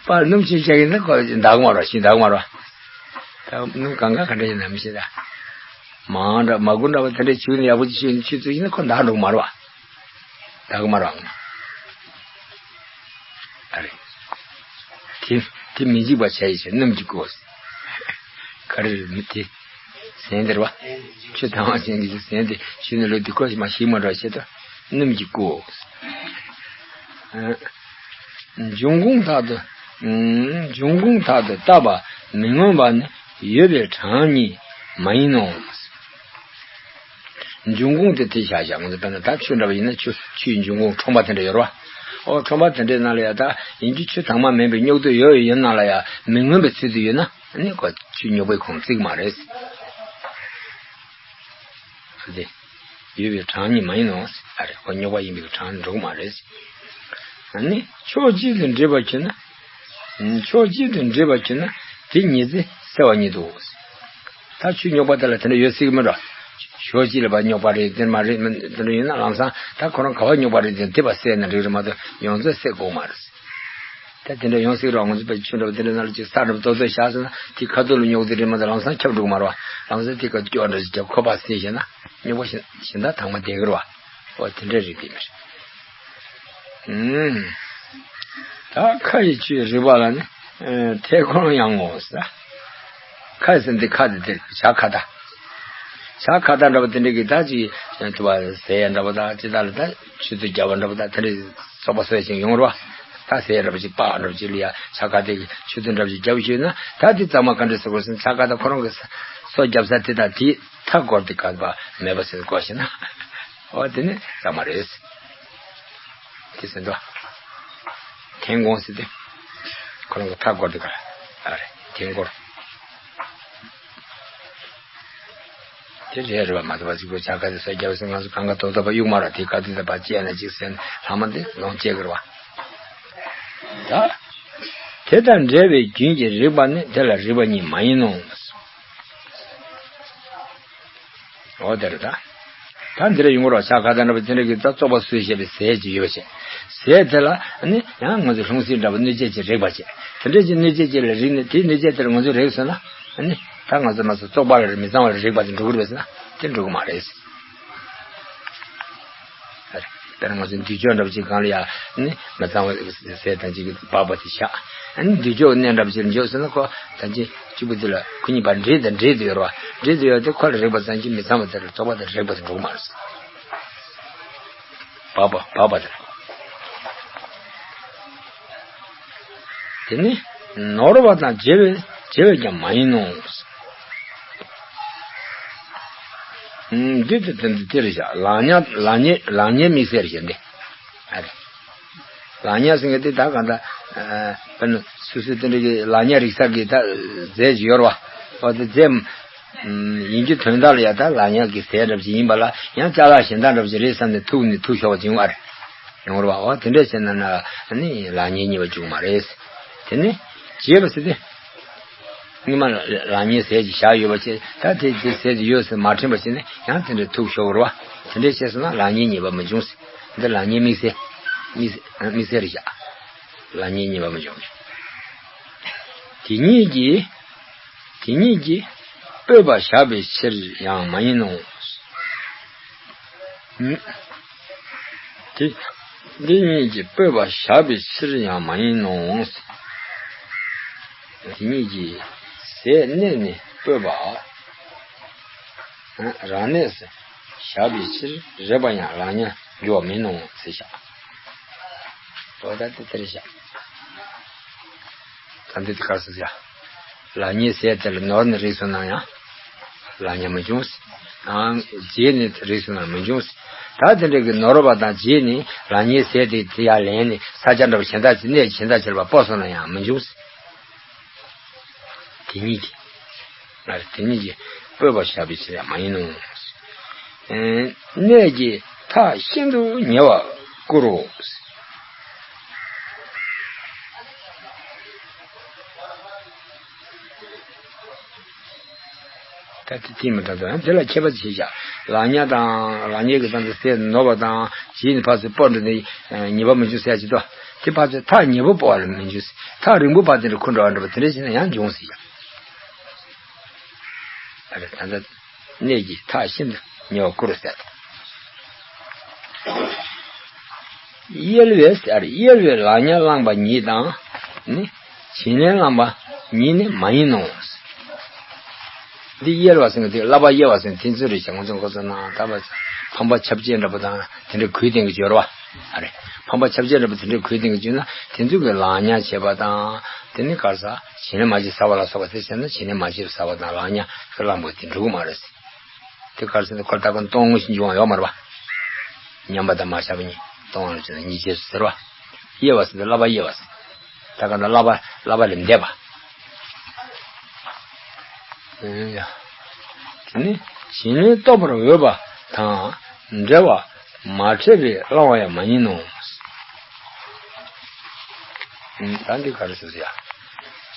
སྤགས་སྣུམ་ཆུ་བྱས་ཡིན་ན་ཁོ་འདག་མ་རོ། ཤིང་འདག་མ་རོ། ད་སྣུམ་གང་ག་ག་འདྲ་ཡིན་ན་མི་ཤེས་ད། མར་འདྲ་མར་ཁུ་འདྲ་པོ་དེ་འདྲ་བྱུགས་ནས་ཡག་པོ་ཅིག་བྱུགས་ནས་ཆུ་བཙོས་ཡིན་ན་ཁོ་འདག་འགྲོ་གི་མ་རེད་པ། འདག་གི་མ་རེད་པ། ཨ་རེ། དེ་དེ་མི་འཇིག་པར་བྱ་ཡི་ཕྱིར་སྣུམ་གྱིས་བསྐོལ། ག་རེ་རེད་མི་དེ། ཟན་དེ་རེད་པ། ཆུ་དྭངས་པ་ཅན་གྱི་ཟན་དེ་ཆུ་ནང་བླུགས་དེ་ཁོ་ཞིག་མར་ཞིག་མ་འགྲོ་བའི་ཆེད་དུ་སྣུམ་གྱིས་བསྐོལ། འབྱུང་ཁུངས་དག་ཏུ། འབྱུང་ཁུངས་དག་ཏུ་བཏབ་པ་མི་མངོན་པ་ནི་ཡོད་པའི་གྲངས་ཉིད་མ་ཡིན་ནོ། འབྱུང་ཁུངས་དེ་དེ་བཞག་བཞག་ང་ཚོ་དཔེར་ན་ད་ཆུ་འདྲ་པོ་ཡིན་ན་ཆུ་ཆུའི་འབྱུང་ཁུངས་ཁྲོན་པ་དེ་འདྲ་ཡོད་རེད་པ། ཨོ་ཁྲོན་པ་དེ་འདྲའི་ནང་ལ་ཡ་ད་ཡིན་གྱི་ཆུ་དྭངས་མ་མིན་པའི་རྙོག་དྲ་ཡོད་ཡོད་ཡིན་ནང་ལ་ཡ་མི་མངོན་པའི་ཚུལ་དུ་ཡོད་ན་ཨ་ནི་ཁོ་ཆུ་རྙོག་པའི་ཁོངས་བརྩི་གི་མ་རེད། ཨ་དེ། ཡོད་པའི་གྲངས་ཉིད་མ་ཡིན་ནོ། ཨ་རེ་ཁོ་རྙོག་པ་ཡིན་པའི་གྲངས་འགྲོ་གི་མ་རེད། ཨ་ནི་ཕྱོགས་གཅིག་ཏུ་འདྲེས་པར་གྱུར་ན། ཕྱོགས་གཅིག་ཏུ་འདྲེས་པར་གྱུར་ན་དེ་ཉིད་ཚེ་སེལ་བ་ཉིད་དོ། ད་ཆུ་རྙོག་པ་དེ་ལ་དེ་འདྲ་ཡོད་སྲིད་ཀྱི་མིན་འགྲོ། ཕྱོགས་གཅིག་ལ་ཕར་རྙོག་པ་རེད་དེ་མ་རེད་མིན་དེ་འདྲ་ཡིན་ན་ལམ་སང་ད་ཁོ་རང་ག་པར་རྙོག་པ་རེད་དེ་དེ་ཕར་སེལ་ན་འགྲིག་རེད་མ་གཏོགས་ཡོངས་རྫོགས་སེལ་དགོས་མ་རེད། ད་དེ་འདྲ་ཡོང་སྲིད་རོགས་ང་ཚོ་པའི་ཆུ་འདྲ་པོ་དེ་འདྲ་ནང་ལ་ཅིག་ས་འདྲ་པོ་ཏོག་ཏོག་བཞག་སོང་ན་དེ་ཁ་ཐུག་ལ་རྙོག་དེ་རེད་མ་གཏོགས་ལམ་སང་ཁྱབ་འགྲོ་གི་མ་རེད་པ། ལམ་སང་དེ་ཁ་སྐྱོ་འདྲ་ཞིག་རྒྱབ་ཁོ་པ་སེལ་བྱས་ན་རྙོག་པ་གཞན་གཞན་དག་དྭངས་མ་བསྡད་ཀྱི་རེད་པ། ཨོ་དེ་འདྲ་རེད་དེ་མི་རེད། ཨུམ། ད་ཁ་ཡི་ཆུའི་རིག་པ་ལ་ནི་ཨེ་ཐད་སྐོང་ཡང་ངོ་ཟེར། ཁ་ཟེར་འདི་ཁ་དེ་དེ་བྱ་ཁ་ད། བྱ་ཁ་ད་འདྲ་པོ་དེ་འདྲ་གི་ད་ཅིག་དུ་བ་ཟེར་ཡ་འདྲ་པོ་ད་ཅི་ད་ལ་ད་ཆུ་ཚོད་བརྒྱབ་པ་འདྲ་པོ་ད་དེ་འདྲ་བཙོག་པ་བཟོས་ཤིང་ཡོང་རོགས། ད་ཟེར་ཡ་འདྲ་པོ་ཅིག་སྤགས་འདྲ་པོ་ཅིག་ལ་ཡ་བྱ་ཁ་དེ་གི་ཆུ་ཚོད་འདྲ་པོ་ཅིག་བརྒྱབ་ཤེས་ན་ད་དེ་གཙང་མ་ག་འདྲ་ཟེར་དགོས་ཟེར་ན་བྱ་ཁ་ད་ཁོ་རང་གི་སོ་བརྒྱབ་ས་དེ་དང་དེ་མཐའ་བསྐོར་ཏེ་ག་པ་མེད་པ་ཟེར་དགོས་ཤེ་ན། ཨོ་དེ་ནི་གཙང་མ་རེད། དེ་ཟེར་འདུག་ཐན་སྐོང་ཟེར་ཏེ། ཁོ་རང་གི་མཐའ་སྐོར་ཏེ་ག་ཨ་རེ་ཐན་སྐོར། དེ་རེད་རེད་པ་མ་གཏོགས་པ་གཅིག་པོ་བྱ་ཁ་དེ་ས་རྒྱབ་ཟེར་ང་ཚོ་གང་ག་ཏོག་ཏོག་པ་གཡུག་མ་ར་དེ་ག་དུས་ད་པ་བཅད་ན་གཅིག་ཟེར་ན་ལྷག་མ་དེ་ལོང་བཅད་གི་རེད་པ། ད། དེ་དང་འབྲེལ་བའི་རྒྱུན་གྱིས་རིག་པ་ནི་དེ་ལ་རིག་པ་ཉིད་མ་ཡིན་ནོ། འོ་དེ་རེད་ད། ད་འདི་རེ་ཡོང་རོགས་བྱ་ཁ་ད་འདྲ་པོ་དེ་འདྲ་གི་ད་བཙོག་པ་བཟོས་བྱས་པའི་ཟས་ཅིག་ཡོད་པ་བྱས། ཟས་དེ་ལ་ནི་ཡང་ང་ཚོ་ལྷུང་བཟེད་འདྲ་པོ་གནོད་བྱེད་ཅིག་རེག་པ་བྱས། དེ་འདྲ་ཅིག་གནོད་བྱེད་ཅིག་ལ་རེག་ནས་དེའི་གནོད་བྱེད་དེར་ང་ཚོ་རེག་སོང་ན་ནི་ད་ང་ཚོ་མ་སོ་བཙོག་པ་རེད་མི་གཙང་བ་རེད་རེག་པ་དེ་འགྲོ་གི་རེད་པས་ཟེར་ན་དེ་འགྲོ་གི་མ་རེད། དཔེར་ན་ང་ཚོ་འདུས་ཆོག་འདྲ་པོ་ཅིག་སྒང་ལ་ཡ་ནི་མི་གཙང་བ་ཟས་དང་ཅིག་འབག་པ་དེ་བཞག་ཨ་ནི་འདུས་ཆོག་གནས་འདྲ་པོ་ཅིག་ལ་འཇོག་ཟེར་ན་ཁོ་ད་ཅི་གཅིག་པུ་དེ་ལ་ཁོ་གཉིས་བར་འདྲེས་དང་འདྲེས་དུ་ཡོད་རེད་པ། འདྲེས་དུ་ཡོད་དེ་ཁོ་ལ་རེག་པ་ཙམ་གྱིས་མི་གཙང་བ་དེ་ལ་བཙོག་པ་དང་རེག་པ་དེ་འགྲོ་གི་མ་རེད། འབག་པ་འབག་པ་དེ་ལ། དེ་ནི་ནོར་བ་དང་བརྗེ་བས་བརྗེ་བས་ཀྱང་མ་ཡིན་ནོ། ཨུམ། འདི་དེ་དེ་འདི་དེ་རེད་བཞག། ལག་ཉ་ལག་ཉེས་ལག་ཉེས་དམིགས་བསལ་རེད་བཞག་འདི། ཨ་རེད། ལག་ཉ་ཟེར་མཁན་དེ་ད་གང་ལྟར། ཨ། དཔེར་ན་སོ་སོའི་དེ་འདྲ་གི་ལག་ཉ་རིག་ས་གི་ད་རྫས་ཅིག་ཡོད་རེད་བ། འོ་དེ་རྫས། ཨུམ། ཡིན་གྱི་དོན་དག་ལ་ཡ་ད་ལག་ཉ་གི་ཟས་འདྲ་པོ་ཅིག་ཡིན་པ་ལ་ཡང་ཅ་ལག་གཞན་དག་འདྲ་པོ་ཅིག་རེད་བསམ་ནས་ཐུག་ནས་ཐུག་ཤོར་བ་ཅིག་ཡོང་བ་རེད། ཡོང་རེད་བ། འོ་དེ་འདྲ་བྱས་ན་ན་ནི་ལག་ཉེས་ཉེས་པ་འབྱུང་མ་རེད། དེ་ནི་བརྗེས་པ་ཟེར་ཏེ། སྔོན་མ་ལ་ལག་ཉེས་ཟས་ཅིག་བཞག་ཡོད་པ་བྱས། ད་དེ་དེ་ཟས་དེ་ཡོད་ཟེར་མ་དྲན་པ་བྱས་ནས་ཡང་དེ་འདྲ་ཐུག་ཤོར་བ་རེད་བ། དེ་འདྲ་བྱས་སོང་ན་ལག་ཉེས་ཉེས་པ་མི་འབྱུང་ཟེར། འདི་ལག་ཉེས་དམིགས་བསལ། དམིགས་དམིགས་བསལ་རེད་བཞག། ལག་ཉེས་ཉེས་པ་མི་འབྱུང་། དེ་ཉིད་ཀྱིས། དེ་ཉིད་ཀྱིས་སྤོས་པ་བཞག་པའི་ཕྱིར་ཡང་མ་ཡིན་ནོ། དེ་འདི་ཉིད་ཀྱིས་སྤོས་པ་བཞག་པའི་ཕྱིར་ཡང་མ་ཡིན་ནོ། དེ་ཉིད་ཀྱིས་ཟས་གནས་ནས་སྤོས་པ་རང་གནས་སུ་བཞག་པའི་ཕྱིར་རེག་པ་ཡང་ལག་ཉར་འགྱུར་བ་མིན་ནོ་ཟེར་བཞག། དོ་ད་དེ་ལྟར་བཞག། ད་འདི་དེ་ག་རེ་ཟེར་ཡ། ལག་ཉེས་ཟས་དེ་ལ་ནོར་ནས་རེག་སོང་ན་ཡང་ལག་ཉེས་མི་འབྱུང་། ཨང་། བརྗེས་ནས་རེག་སོང་ན་མི་འབྱུང་། ད་དེ་འདྲ་གི་ནོར་བ་དང་བརྗེས་ནས་ལག་ཉེས་ཟས་དེ་དེ་ཡར་ལེན་ནས་ས་ཆ་འདྲ་པོ་གཞན་དག་ཅིག་གནས་གཞན་དག་ཅིག་ལ་སྤོ་སོང་ན་ཡང་མི་འབྱུང་། དེ་ཉིད་ཀྱིས། ཨ། དེ་ཉིད་ཀྱིས་སྤོས་པ་བཞག་པའི་ཕྱིར་ཡང་མ་ཡིན་ནོ། ཨེ། གནས་ཀྱི་མཐའ་ཤིན་ཏུ་ཉེ་བར་བསྐུར་རོ། ད་དེ་དེ་མི་འདྲ་འདུག། དེ་ལ་ཁྱད་པར་ཅི་བྱ། ལག་ཉ་དང་ལག་ཉེས་ཀྱི་སྟངས་དེ་ཟས་ནོར་བ་དང་བརྗེས་ནས་ཕར་ཚུར་སྤོ་འགྲོ་ནས་ཉེས་པ་མི་འབྱུང་ཟེར་ཡ་ཅིག་འདུག། དེ་ཕར་ཚུར་ཐག་ཉེ་པོ་སྤོ་བ་ལ་མི་འབྱུང་། ཐག་རིང་པོ་ཕར་ཚུར་འཁུར་འགྲོ་བ་འདྲ་པོ་དེ་འདྲ་བྱས་ན་ཡང་འབྱུང་ཟེར་ཡ། ཨ་རེ། ད་ལྟ་གནས་ཀྱི་མཐའ་ཤིན་ཏུ་ཉེ་བར་བསྐུར་ཟེར། གཡེལ་བས་ཟེར། གཡེལ་བས་ལག་ཉ་བླངས་པ་ཉིད་དང་ནི། བྱིན་ལེན་བླངས་པ་ཉིད་ནི་མ་ཡིན་ནོ། འདི་གཡེལ་བ་ཟེར་མཁན་དེ་བསླབ་པ་གཡེལ་བ་ཟེར་མཁན་དེ་ཚོ་རེད་ཤག། ང་ཚོ་མགོ་ཚོ་ནང་ད་བ་ཕམ་པ་ཆ་བཅད་འདྲ་པོ་དང་དེ་འདྲ་གོས་སྟོན་གྱི་སྦྱོར་བ། ཨ་རེ། ཕམ་པ་ཆ་བཅད་འདྲ་པོ་དེ་འདྲ་གོས་སྟོན་གྱི་སྦྱོར་ན་དེ་ཚོ་གི་ལག་ཉ་བྱེད་པ་དང་། དེ་ནི་ག་རེ་ཟ། བྱིན་ལེན་མ་བྱས་ཟ་བ་ལ་སོགས་པ་དེ་བྱས་ན་བྱིན་ལེན་མ་བྱས་ཟ་བ་དང་ལག་ཉ་གི་བླངས་པ་དེ་འགྲིག་གི་མ་རེད། དེ་ག་རེ་ཟེར་ན་ཁོ་ལྟ་གོན་གཏོང་ངོ་ཞིག་འབྱུང་བ་ཡོད་མ་རེད་པ། ཉམས་པ་དང་མ་བཞག་པ་གཉིས་གཏོང་བ་ལ་བྱས་ན་ཉེས་བྱས་སུ་ཟེར་བ། གཡེལ་བ་ཟེར་ན་བསླབ་པ་གཡེལ་བ་ཟེར། ད་ག་ན་བསླབ་པ་བསླབ་པ་ལས་འདས་པ། ཨེ་ཡ། དེ་ནི་བྱིན་ལེན་རྟོགས་པར་འོས་པ་དང་འབྲེལ་བ་མ་ཕྲད་པས་བླང་བ་ཡང་མ་ཡིན་ནོ། ཨུམ། ད་འདི་ག་རེ་ཟེར་ཟེར་ཡ།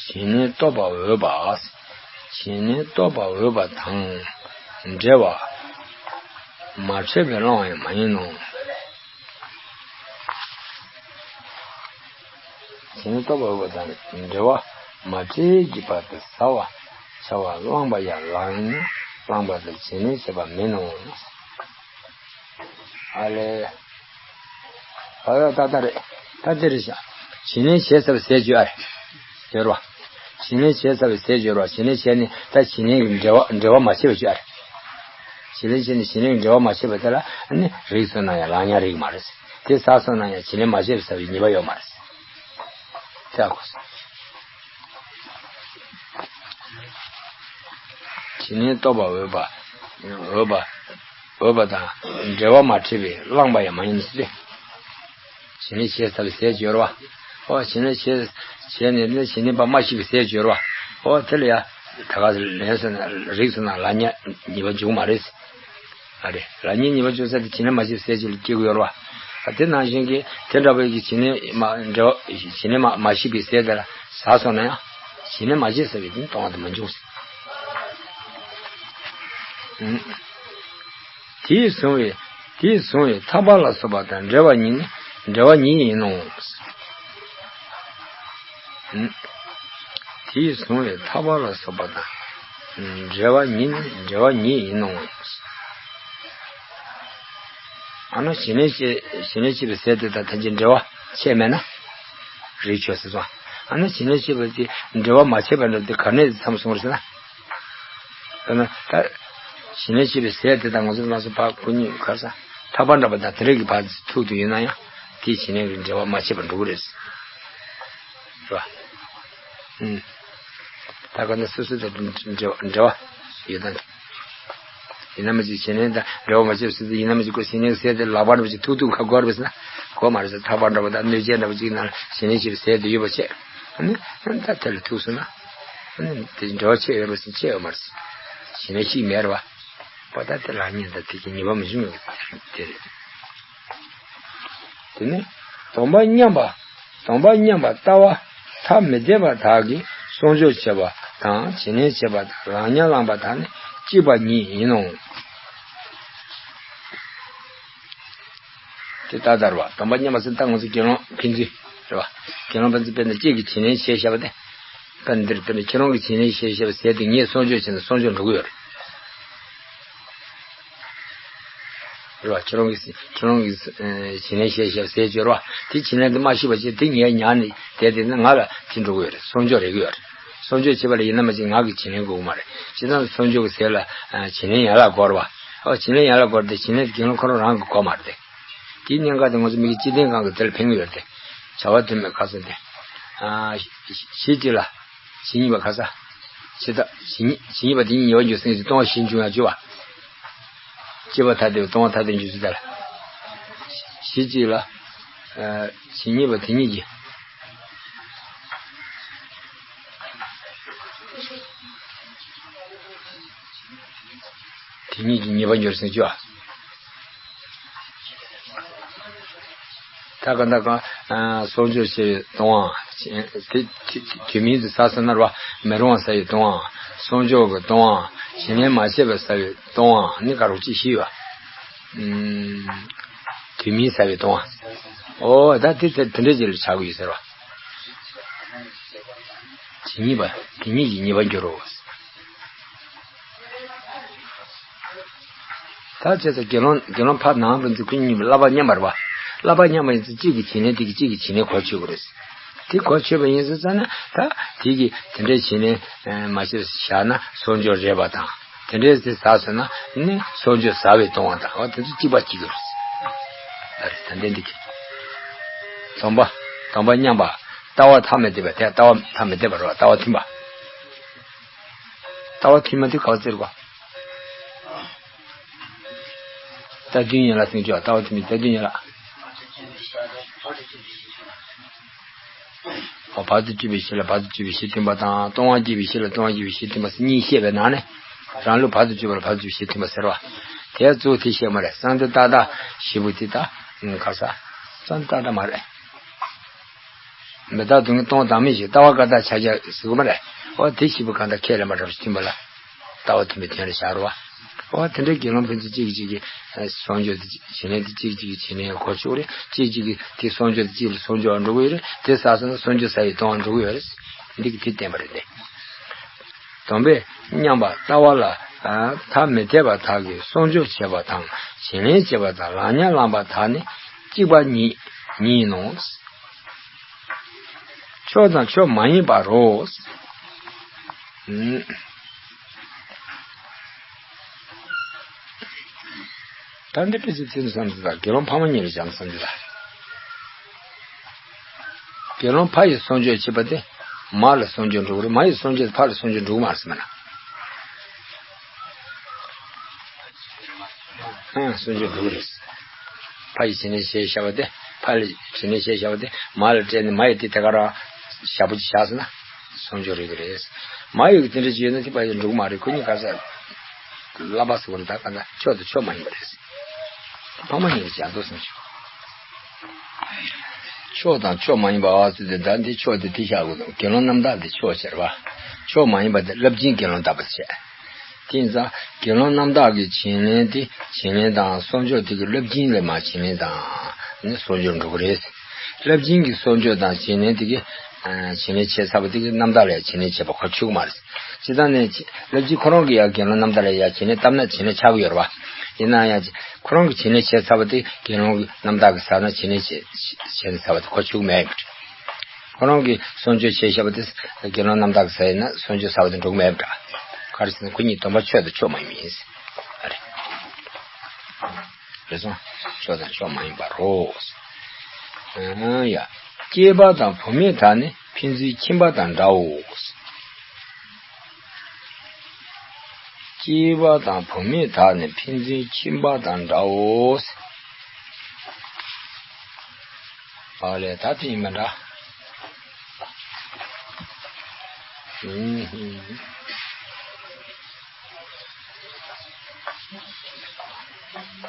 བྱིན་ལེན་རྟོགས་པར་འོས་པ། བྱིན་ལེན་རྟོགས་པར་འོས་པ་དང་འབྲེལ་བ་མ་ཕྲད་པས་བླང་བ་ཡང་མ་ཡིན་ནོ། བྱིན་ལེན་རྟོགས་པར་འོས་པ་དང་འབྲེལ་བ་མ་ཕྲད་ཀྱི་བར་དུ་ཟ་བར་བྱ་བ་བླངས་པ་ཡང་ལག་ཉ་བླངས་པ་དང་བྱིན་ལེན་བྱེད་པ་མིན་ནོ། ཨ་ལས། ཨ་ལས། ད་ལྟ་རེད། ད་འདི་རེད་ཤག། བྱིན་ལེན་བྱས་ཚར་བའི་ཟས་སྤྱོད་ཨ་རེད། སྦྱོར་བ། བྱིན་ལེན་བྱས་ཚར་བའི་ཟས་སྦྱོར་བ། བྱིན་ལེན་བྱས་ནས་ད་བྱིན་ལེན་གྱི་འབྲེལ་བ་འབྲེལ་བ་མ་ཆད་པ་སྤྱོད་ཨ་རེད། བྱིན་ལེན་བྱས་ནས་བྱིན་ལེན་གྱི་འབྲེལ་བ་མ་ཆད་པ་དེ་ལ་ཨ་ནི་རེག་སོང་ན་ཡང་ལག་ཉ་རེག་མ་རེད། དེ་ཟ་སོང་ན་ཡང་བྱིན་ལེན་མ་བྱས་པའི་ཟ་བའི་ཉེས་པ་ཡོད་མ་རེད། དེ་ཨ་ཁོ། བྱིན་ལེན་རྟོགས་པར་འོས་པ། འོས་པ། འོས་པ་དང་འབྲེལ་བ་མ་ཕྲད་པས་བླངས་པ་ཡང་མ་ཡིན་ཟེར་ཏེ། བྱིན་ལེན་བྱས་ཚར་བའི་ཟས་སྦྱོར་བ། ཨོ་བྱིན་ལེན་བྱས་བྱས་ནས་ནི་བྱིན་ལེན་པ་མ་ཤེས་པའི་ཟས་སྦྱོར་བ། ཨོ་དེ་ལ་ཡ། ད་ག་ལེན་སོང་ན་རེག་སོང་ན་ལག་ཉ་ཉེས་པ་འབྱུང་མ་རེད། ཨ་རེ། ལག་ཉ་ཉེས་པ་འབྱུང་ས་དེ་བྱིན་ལེན་མ་བྱས་པའི་ཟས་ཅིག་ལ་སྐྱེ་གི་ཡོད་རེད་བ། ཨ་དེ་ནང་བཞིན་གྱི་དེ་འདྲ་བའི་གི་བྱིན་ལེན་མ་འབྲེལ་བ་བྱིན་ལེན་མ་མ་ཤེས་པའི་ཟས་དེ་ལ་ཟ་སོང་ན་ཡང་བྱིན་ལེན་མ་བྱས་ཟ་བའི་དེ་གཏོང་བ་དེ་མ་འབྱུང་ཟེར། ཨུམ། དེས་བཟུང་བའི་དེས་བཟུང་བའི་ཐག་པ་ལ་སོགས་པ་དང་འབྲེལ་བ་ཉིད་ནི་འབྲེལ་བ་ཉིད་ཡིན་ནོ། ཨུམ། དེས་བཟུང་བའི་ཐག་པ་ལ་སོགས་པ་དང་འབྲེལ་བ་ཉིད་ནི་འབྲེལ་བ་ཉིད་ཡིན་ནོ། ཨ་ནི་བྱིན་ལེན་བྱེད་བྱིན་ལེན་བྱེད་པའི་ཟས་དེ་དང་ཐམས་ཅད་འབྲེལ་བ་ཆད་མེད་ན་རེག་ཆོག་ཟེར་སོང་། ཨ་ནི་བྱིན་ལེན་བྱེད་པ་དེ་འབྲེལ་བ་མ་ཆད་པ་འདྲ་དེ་ག་ནས་མཚམས་སོང་རེད་ཟེར་ན། དཔེར་ན་ད་བྱིན་ལེན་བྱེད་པའི་ཟས་དེ་དང་ང་ཚོ་ལ་སོགས་པ་ཁོ་གཉིས་ག་རེ་ཟ་ཐག་པ་འདྲ་པོ་དང་དེ་འདྲ་གི་བར་ཐུག་ཏུ་ཡོད་ན་ཡང་དེ་བྱིན་ལེན་གྱི་འབྲེལ་བ་མ་ཆད་པར་འགྲོ་གི་རེད། རེད་བ། ཨུམ། ད་ག་ནས་སོ་སོ་དང་འབྲེལ་བ་འབྲེལ་བ་ཡོད་ད། ཡིན་ན་མ་གཅིག་བྱིན་ལེན་དང་འབྲེལ་བ་མ་བྱས་པ་སོ་སོ་ཡིན་ན་མ་གཅིག་ཁོ་བྱིན་ལེན་གྱི་ཟས་དེ་ལག་པར་མ་གཅིག་ཐུག་ཐུག་ཁ་འགོར་བས་ན་གོ་མ་རེད་ཟེར། ཐག་པ་འདྲ་པོ་དང་སྣོད་ཆས་འདྲ་པོ་གཅིག་ནང་བྱིན་ལེན་བྱས་པའི་ཟས་དེ་ཡོད་པ་བྱས། ཨ་ནི་ད་དེ་ལ་ཐུག་སོང་ན། ཨ་ནི་དེ་འབྲེལ་བ་ཆད་ཡོད་རེད་ཟེར། ཆད་ཡོད་མ་རེད་ཟེར། བྱིན་ལེན་ཤིག་མེད་རེད་བ། པ་ད་དེ་ལ་ཉན་ད་དེ་གི་ཉེས་པ་མི་འབྱུང་ངེས་དེ་རེད། དེ་ནས་སྡོམ་པ་མཉམ་པ། སྡོམ་པ་མཉམ་པ་ལྟ་བ་ཐ་མི་དད་པ་དག་གིས་གསོག་འཇོག་བྱེད་པ་དང་བྱིན་ལེན་བྱེད་པ་དང་ལག་ཉར་བླངས་པ་དག་ནི་གཅིག་པ་ཉིད་ཡིན་ནོ། དེ་ལྟ་ལྟར་བ། སྡོམ་པ་མཉམ་པ་ཟེར་ད་ང་ཚོ་དགེ་སློང་ཕན་ཚུན་རེད་བ། དགེ་སློང་ཕན་ཚུན་དཔེར་ན་གཅིག་གིས་བྱིན་ལེན་བྱས་བཞག་པ་དེ། དཔེར་ན་འདིར་དཔེར་ན་ཁྱེད་རང་གིས་བྱིན་ལེན་བྱས་བཞག་པའི་ཟས་དེ་ངས་གསོག་འཇོག་བྱས་ན་གསོག་འཇོག་འགྲོ་གི་ཡོད་རེད། རེད་བ། ཁྱེད་རང་གིས་ཁྱེད་རང་གིས་ཨེ་བྱིན་ལེན་བྱས་བཞག་པའི་ཟས་ཅིག་ཡོད་རེད་བ། དེ་བྱིན་ལེན་དེ་མ་ཤེས་པ་བྱས་དེ་ངས་ཉར་ནས་བསྡད་དེ་ན་ང་ལ་དེ་འགྲོ་གི་ཡོད་རེད། གསོག་འཇོག་རེད་གི་ཡོད་རེད། གསོག་འཇོག་བྱེད་པ་ལ་ཡིན་ན་མ་བྱེད་ང་གིས་བྱིན་ལེན་དགོས་ཀྱི་མ་རེད། བྱས་ཙང་གསོག་འཇོག་གི་ཟས་ལ་ཨ་བྱིན་ལེན་ཡན་ལག་དགོས་རེད་བ། ཨ་བྱིན་ལེན་ཡན་ལག་དགོས་རེད་དེ་བྱིན་ལེན་དེ་དགེ་སློང་ཁོ་རང་རང་གིས་དགོས་མ་རེད་དེ། དེའི་གནད་འགག་དེ་ང་ཚོ་མི་གི་སྤྱི་དོན་སྒང་གི་དེ་ལ་ཕན་གི་ཡོད་རེད་དེ། བྱ་བ་དོན་མེད་ཁ་སང་དེ། ཨ་གཞི་གཅིག་ལ། གཞི་གཉིས་པ་ཁ་ས། ཇི་ལྟ། ཇི་སྙེད་ཇི་སྙེད་པ་དེ་ཉིད་ཉེ་བར་འགྱུར་ཟེར་གྱི་སྟོང་པ་བཞི་འབྱུང་ཡང་འགྱུར་བ། སྐྱེས་པ་ཐ་དད་པའི་སྟོང་པ་ཐ་དད་འགྱུར་ཚུལ་ལྟར། གཞི་གཅིག་ལ། ཨ་ཇི་སྙེད་པ་དེ་ཉིད་ཀྱི། དེ་ཉིད་ཀྱི་ཉེ་བར་འགྱུར་ཟེར་གྱི་བ། ད་ག་ད་ག་ཨ་གསོག་འཇོག་བྱས་པའི་ལྟུང་བ། དེ་དེ་དེ་མིན་དུ་ཟ་ཟ་ན་ར་བ་མི་རུང་བ་ཟ་བའི་ལྟུང་བ། གསོག་འཇོག་གི་ལྟུང་བ། བྱིན་ལེན་མ་བྱས་པར་ཟ་བའི་ལྟུང་བ་ནི་ག་རུ་ཅི་ཤི་བ། ཨུམ། དེ་མིན་ཟ་བའི་ལྟུང་བ། ཨོ་ད་དེ་དེ་དེ་འདྲའི་རྗེས་ལ་ཆགས་ཀྱི་ཡོད་ཟེར་བ། ཇི་སྙེད་པ་དེ་ཉིད་ཀྱི་ཉེ་བར་འགྱུར་རོ། ད་བྱས་ཙང་དགེ་སློང་དགེ་སློང་ཕ་ནང་དུ་འཛུལ་ཁུ་གཉིས་བསླབ་པ་མཉམ་པར་བ། བསླབ་པ་མཉམ་པ་ཡིན་ཚེ་གཅིག་གི་བྱིན་ལེན་དེ་གི་གཅིག་གི་བྱིན་ལེན་གོ་ཆོད་དགོས་རེད། དེ་གོ་ཆོད་པ་ཡིན་ཚེ་ཙ་ན་ད་དེ་གི་དེ་འདྲའི་བྱིན་ལེན་མ་བྱས་བཞག་ན་གསོག་འཇོག་རེད་པ་དང་། དེ་འདྲའི་དེ་ཟ་སོང་ན་ནི་གསོག་འཇོག་ཟ་བའི་ལྟུང་བ་དང་འོ་དེ་ཚོ་གཅིག་པ་གཅིག་དགོས་རེད། ད་རེད་ད་འདྲའི་འདི་གི་སྡོམ་པ་སྡོམ་པ་མཉམ་པ། ལྟ་བ་ཐ་མི་དད་པ་དེ་ལྟ་བ་ཐ་མི་དད་པ་རེད་བ། ལྟ་བ་མཐུན་པ། ལྟ་བ་མཐུན་མ་དེ་ག་བ་ཟེར་གོ། རྟགས་བདུན་ཡན་ལག་ཟིན་བཅོས། ལྟ་བ་མཐུན་པའི་རྟགས་བདུན་ཡན་ལག་ཨོ་བར་དུ་གཅོད་པའི་གཞི་ལ་བར་དུ་གཅོད་པའི་གཞི་མཐུན་པ་དང་ལྟུང་བ་སྐྱེད་པའི་གཞི་ལ་ལྟུང་བ་སྐྱེད་པའི་གཞི་མཐུན་པ་ཟེར་གཉིས་བཤད་པའི་ནང་ནས་རང་ལུགས་བར་དུ་གཅོད་པ་ལ་བར་དུ་གཅོད་པའི་གཞི་མཐུན་པ་ཟེར་བ། དེ་གཙོ་བོ་དེ་བཤད་མ་རེད། གསང་འདུས་རྟག་བདག་བཞི་པོ་དེ་ད་ག་ས། གསང་འདུས་རྟག་བདག་མ་རེད། མི་རྟག་སྡུག་བསྔལ་སྟོང་བདག་མེད་བཞི། ལྟ་བ་བཀའ་རྟགས་ཕྱག་རྒྱ་ཟེར་གོ་མ་རེད། འོ་དེ་བཞི་པོ་གང་དག་ཁས་ལེན་པ་རབ་ཞི་མཐུན་པ་ལ་ལྟ་བ་མཐུན་པའི་དོན་ལ་བཞག་རོ། འོ་དེ་འདྲའི་དགེ་སློང་ཕན་ཚུན་གཅིག་གིས་གཅིག་གི་གསོག་འཇོག་དེ་བྱིན་ལེན་དེ་གཅིག་གཅིག་གི་བྱིན་ལེན་གོ་ཆོད་རེད། གཅིག་གཅིག་གིས་དེ་གསོག་འཇོག་དེ་གཅིག་ལ་གསོག་འཇོག་འགྲོ་གི་ཡོད་རེད། དེ་ཟ་སོང་ན་གསོག་འཇོག་ཟ་བའི་ལྟུང་བ་འགྲོ་གི་ཡོད་རེད། འདི་གི་དེ་བསྟན་པ་རེད་དེ། སྡོམ་པས་མཉམ་པ་ལྟ་བ་ལ་ཐ་མི་དད་པ་དག་གིས་གསོག་འཇོག་བྱེད་པ་དང་བྱིན་ལེན་བྱེད་པ་དང་ལག་ཉར་བླངས་པ་དག་ནི་གཅིག་པ་ཉིད་ཉིད་ཡིན་ནོ། མཆོག་དང་མཆོག་མ་ཡིན་པར་རོ། ད་འདི་ཕལ་ཆེར་ཚིག་བསམ་ཚུལ་དང་དགེ་སློང་ཕ་མ་གཉིས་ལ་སྦྱར་བསམ་ཚུལ་ལ། དགེ་སློང་ཕ་ཡིས་གསོག་འཇོག་བྱེད་པ་དེ་མ་ལ་གསོག་འཇོག་འགྲོ་གི་རེད། མ་ཡིས་གསོག་འཇོག་ཕ་ལ་གསོག་འཇོག་འགྲོ་གི་མ་རེད་ཟེར་མ་ན། ཨང་། གསོག་འཇོག་འགྲོ་གི་རེད། ཕ་ཡིས་བྱིན་ལེན་བྱས་བཞག་པ་དེ་ཕ་ལ་བྱིན་ལེན་བྱས་བཞག་པ་དེ་མ་ལ་སྤྲད་ནས་མ་ཡིས་དེ་དེ་ག་རང་ཞག་པོ་ཅིག་བཞག་ཟེར་ན་གསོག་འཇོག་རེད་གི་རེད། མ་ཡིས་དེ་འདྲ་ཅིག་ཡོད་ན་དེ་ཕ་ཡིས་འགྲོ་གི་མ་རེད། ཁོ་གཉིས་ག་ས་བསླབ་པ་ཟེར་བ་ནི་ད་ག་ན་མཆོག་དང་མཆོག་མ་ཡིན་པ་རེད། ཕ་མ་གཉིས་ལ་སྦྱར་འདུག་བསམ་བྱུང་། མཆོག་དང་མཆོག་མ་ཡིན་པ་ཨ་ཙི་དེ་ད་འདི་མཆོག་དེ་དེ་བཞག་དགོས་འདུག་དགེ་སློང་རྣམ་དག་དེ་མཆོག་ཟེར་བ། མཆོག་མ་ཡིན་པ་དེ་རླབས་ཆེན་དགེ་སློང་དག་པ་བྱས། དེ་ཡིན་ཙང་དགེ་སློང་རྣམ་དག་གི་བྱིན་ལེན་དེ་བྱིན་ལེན་དང་གསོག་འཇོག་དེ་གི་རླབས་ཆེན་ལས་མར་བྱིན་ལེན་དང་ནི་གསོག་འཇོག་འགྲོ་གི་རེད། རླབས་ཆེན་གྱི་གསོག་འཇོག་དང་བྱིན་ལེན་དེ་གི་བྱིན་ལེན་བྱས་ཚར་བ་དེ་གི་རྣམ་དག་ལ་ཡང་བྱིན་ལེན་བྱེད་པ་ཁོ་ཆུག་མ་རེད། སྤྱིར་བཏང་ནས་རླབས་ཆེན་ཁོ་རང་གི་ཡང་དགེ་སློང་རྣམ་དག་ལ་ཡང་བྱིན་ལེན་བཏབ་ན་བྱིན་ལེན་ཆགས་ཀྱི་ཡོད་རེད་བ། ཡིན་ན་ཡང་ཁོ་རང་གི་བྱིན་ལེན་བྱས་ཚར་བ་དེ་དགེ་སློང་གི་རྣམ་དག་གིས་ཟ་ན་བྱིན་ལེན་བྱས་བྱས་ནས་ཟ་བ་དེ་ཁོ་ཆུག་མེད་པ་རེད། ཁོ་རང་གིས་གསོག་འཇོག་བྱས་བཞག་པ་དེ་དགེ་སློང་རྣམ་དག་གིས་ཟ་ཡིན་ན་གསོག་འཇོག་ཟ་བ་དེ་འགྲོ་གི་མེད་པ་འདྲ། ག་རེ་ཟེར་ན་ཁོ་གཉིས་སྡོམ་པ་མཆོག་དང་མཆོག་མ་ཡིན་པ་ཡིན། ཨ་རེ། རེད་སོང་། མཆོག་དང་མཆོག་མ་ཡིན་པར་རོ། ཨ་ཡ། སྐྱེས་པ་དང་བུད་མེད་དག་ནི། ཕན་ཚུན་ཁྱིམ་པ་དང་འདྲའོ། སྐྱེས་པ་དང་བུད་མེད་དག་ནི་ཕན་ཚུན་ཁྱིམ་པ་དང་འདྲའོ། ཨ་ལས་ད་དེ་ཡིན་མ་འདྲ། ཨུམ།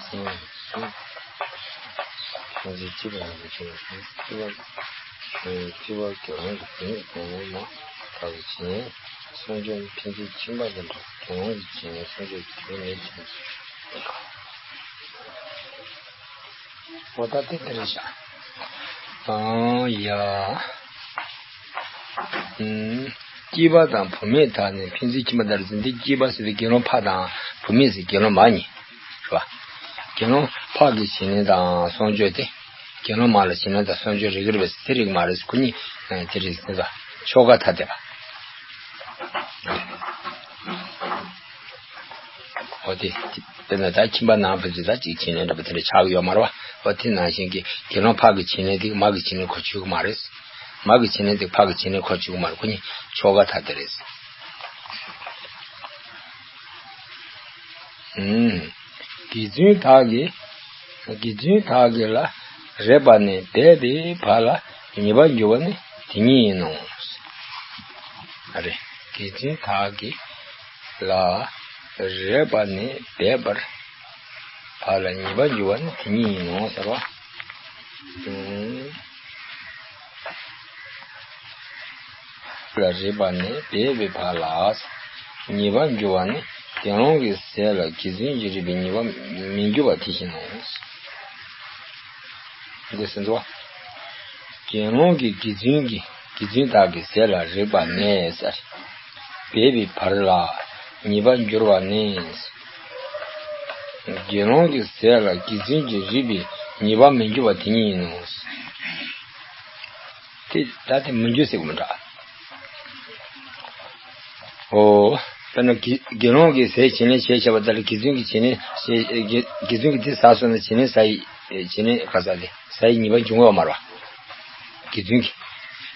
ཁྱིམ་པ་ཁྱིམ་པ་ཁྱིམ་པ་ཁྱིམ་པ་ཁྱིམ་པ་ཁྱིམ་པ། སོང་ཆོས་ཕན་ཚུན་ཁྱིམ་པ་དང་འདྲ། དགེ་སློང་གི་བྱིན་ནས་སོང་ཆོས་དགེ་སློང་མེད་ཅིང་། འོ་ད་དེ་དེ་རེད་ཤག་ཨང་ཡ། ཨུམ། སྐྱེས་པ་དང་བུད་མེད་དག་ནི་ཕན་ཚུན་ཁྱིམ་པ་དང་འདྲ་ཟེར། འདི་སྐྱེས་པ་ཟེར་དུས་དགེ་སློང་ཕ་དང་བུད་མེད་ཟེར་དགེ་སློང་མ་གཉིས་རེད་པ། དགེ་སློང་ཕ་གི་བྱིན་ནས་དང་སོང་ཆོས་དེ། དགེ་སློང་མ་ལ་བྱིན་ནས་དང་སོང་ཆོས་རེག་གི་རེད་པས། དེ་རེག་མ་རེད། ཁོ་གཉིས་དེ་རེག་ཟེར་དང་ཆོ་ག་ཐ་དད་པ། འོ་དེ། དཔེར་ན་ད་ཁྱིམ་པ་ནང་བུ་ཚོ་ད་ཅིག་བྱིན་ནས་འདྲ་པོ་དེ་འདྲ་ཆགས་ཀྱི་ཡོད་མ་རེད་པ། འོ་དེ་ནང་བཞིན་གྱི་དགེ་སློང་ཕ་གི་བྱིན་ནས་དེ་མ་གི་བྱིན་ནས་ཁོ་ཆུད་ཀྱི་མ་རེད། མ་གི་བྱིན་ནས་དེ་ཕ་གི་བྱིན་ནས་ཁོ་ཆུད་ཀྱི་མ་རེད། ཁོ་གཉིས་ཆོ་ག་ཐ་དད་རེད། ཨུམ། དགེ་བཙུན་དག་གི། དགེ་བཙུན་དག་གི་ལ་རེག་པ་ནས་འབད་པའི་བར་ལ་ཉེས་པར་འགྱུར་བ་ནི་དེ་ཉིད་ཡིན་ནོ། ཨ་རེ། དགེ་བཙུན་དག་གི་ལ་རེག་པ་ནས་འབད་པར་བར་ལ་ཉེས་པར་འགྱུར་བ་ནི་དེ་ཉིད་ཡིན་ནོ་ཟེར་བ། ཨུམ། ལ་རེག་པ་ནས་འབད་པའི་བར་ལ་ཉེས་པར་འགྱུར་བ་ནི་དགེ་སློང་གི་ཟས་ལ་དགེ་བཙུན་གྱིས་རེག་པའི་ཉེས་པ་མི་འགྱུར་བ་དེ་བཞིན་ནོ། འདི་ཟེར་འདུག་པ། དགེ་སློང་གིས་དགེ་བཙུན་གྱི། དགེ་བཙུན་དག་གི་ཟས་ལ་རེག་པ་ནས་ཟེར། འབད་པའི་བར་ལ་ཉེས་པར་འགྱུར་བ་ནི། དགེ་སློང་གི་ཟས་ལ་དགེ་བཙུན་གྱིས་རེག་པའི་ཉེས་པ་མི་འགྱུར་བ་དེ་ཉིད་ཡིན་ནོ། དེ་ད་དེ་མི་འགྱུར་ཟེར་གྱི་མི་འདྲ། འོ། དཔེར་ན་དགེ་དགེ་སློང་གིས་ཟས་བྱིན་ལེན་བྱས་བཞག་པ་དེ་ལ་དགེ་བཙུན་གྱིས་བྱིན་ལེན་བྱས། དགེ་དགེ་བཙུན་གྱིས་དེ་ཟ་སོང་ན་བྱིན་ལེན་ཟ་ཡི། བྱིན་ལེན་ག་ཟ་དེ་ཟ་ཡི་ཉེས་པ་འབྱུང་གི་ཡོད་མ་རེད་པ། དགེ་བཙུན་གྱིས།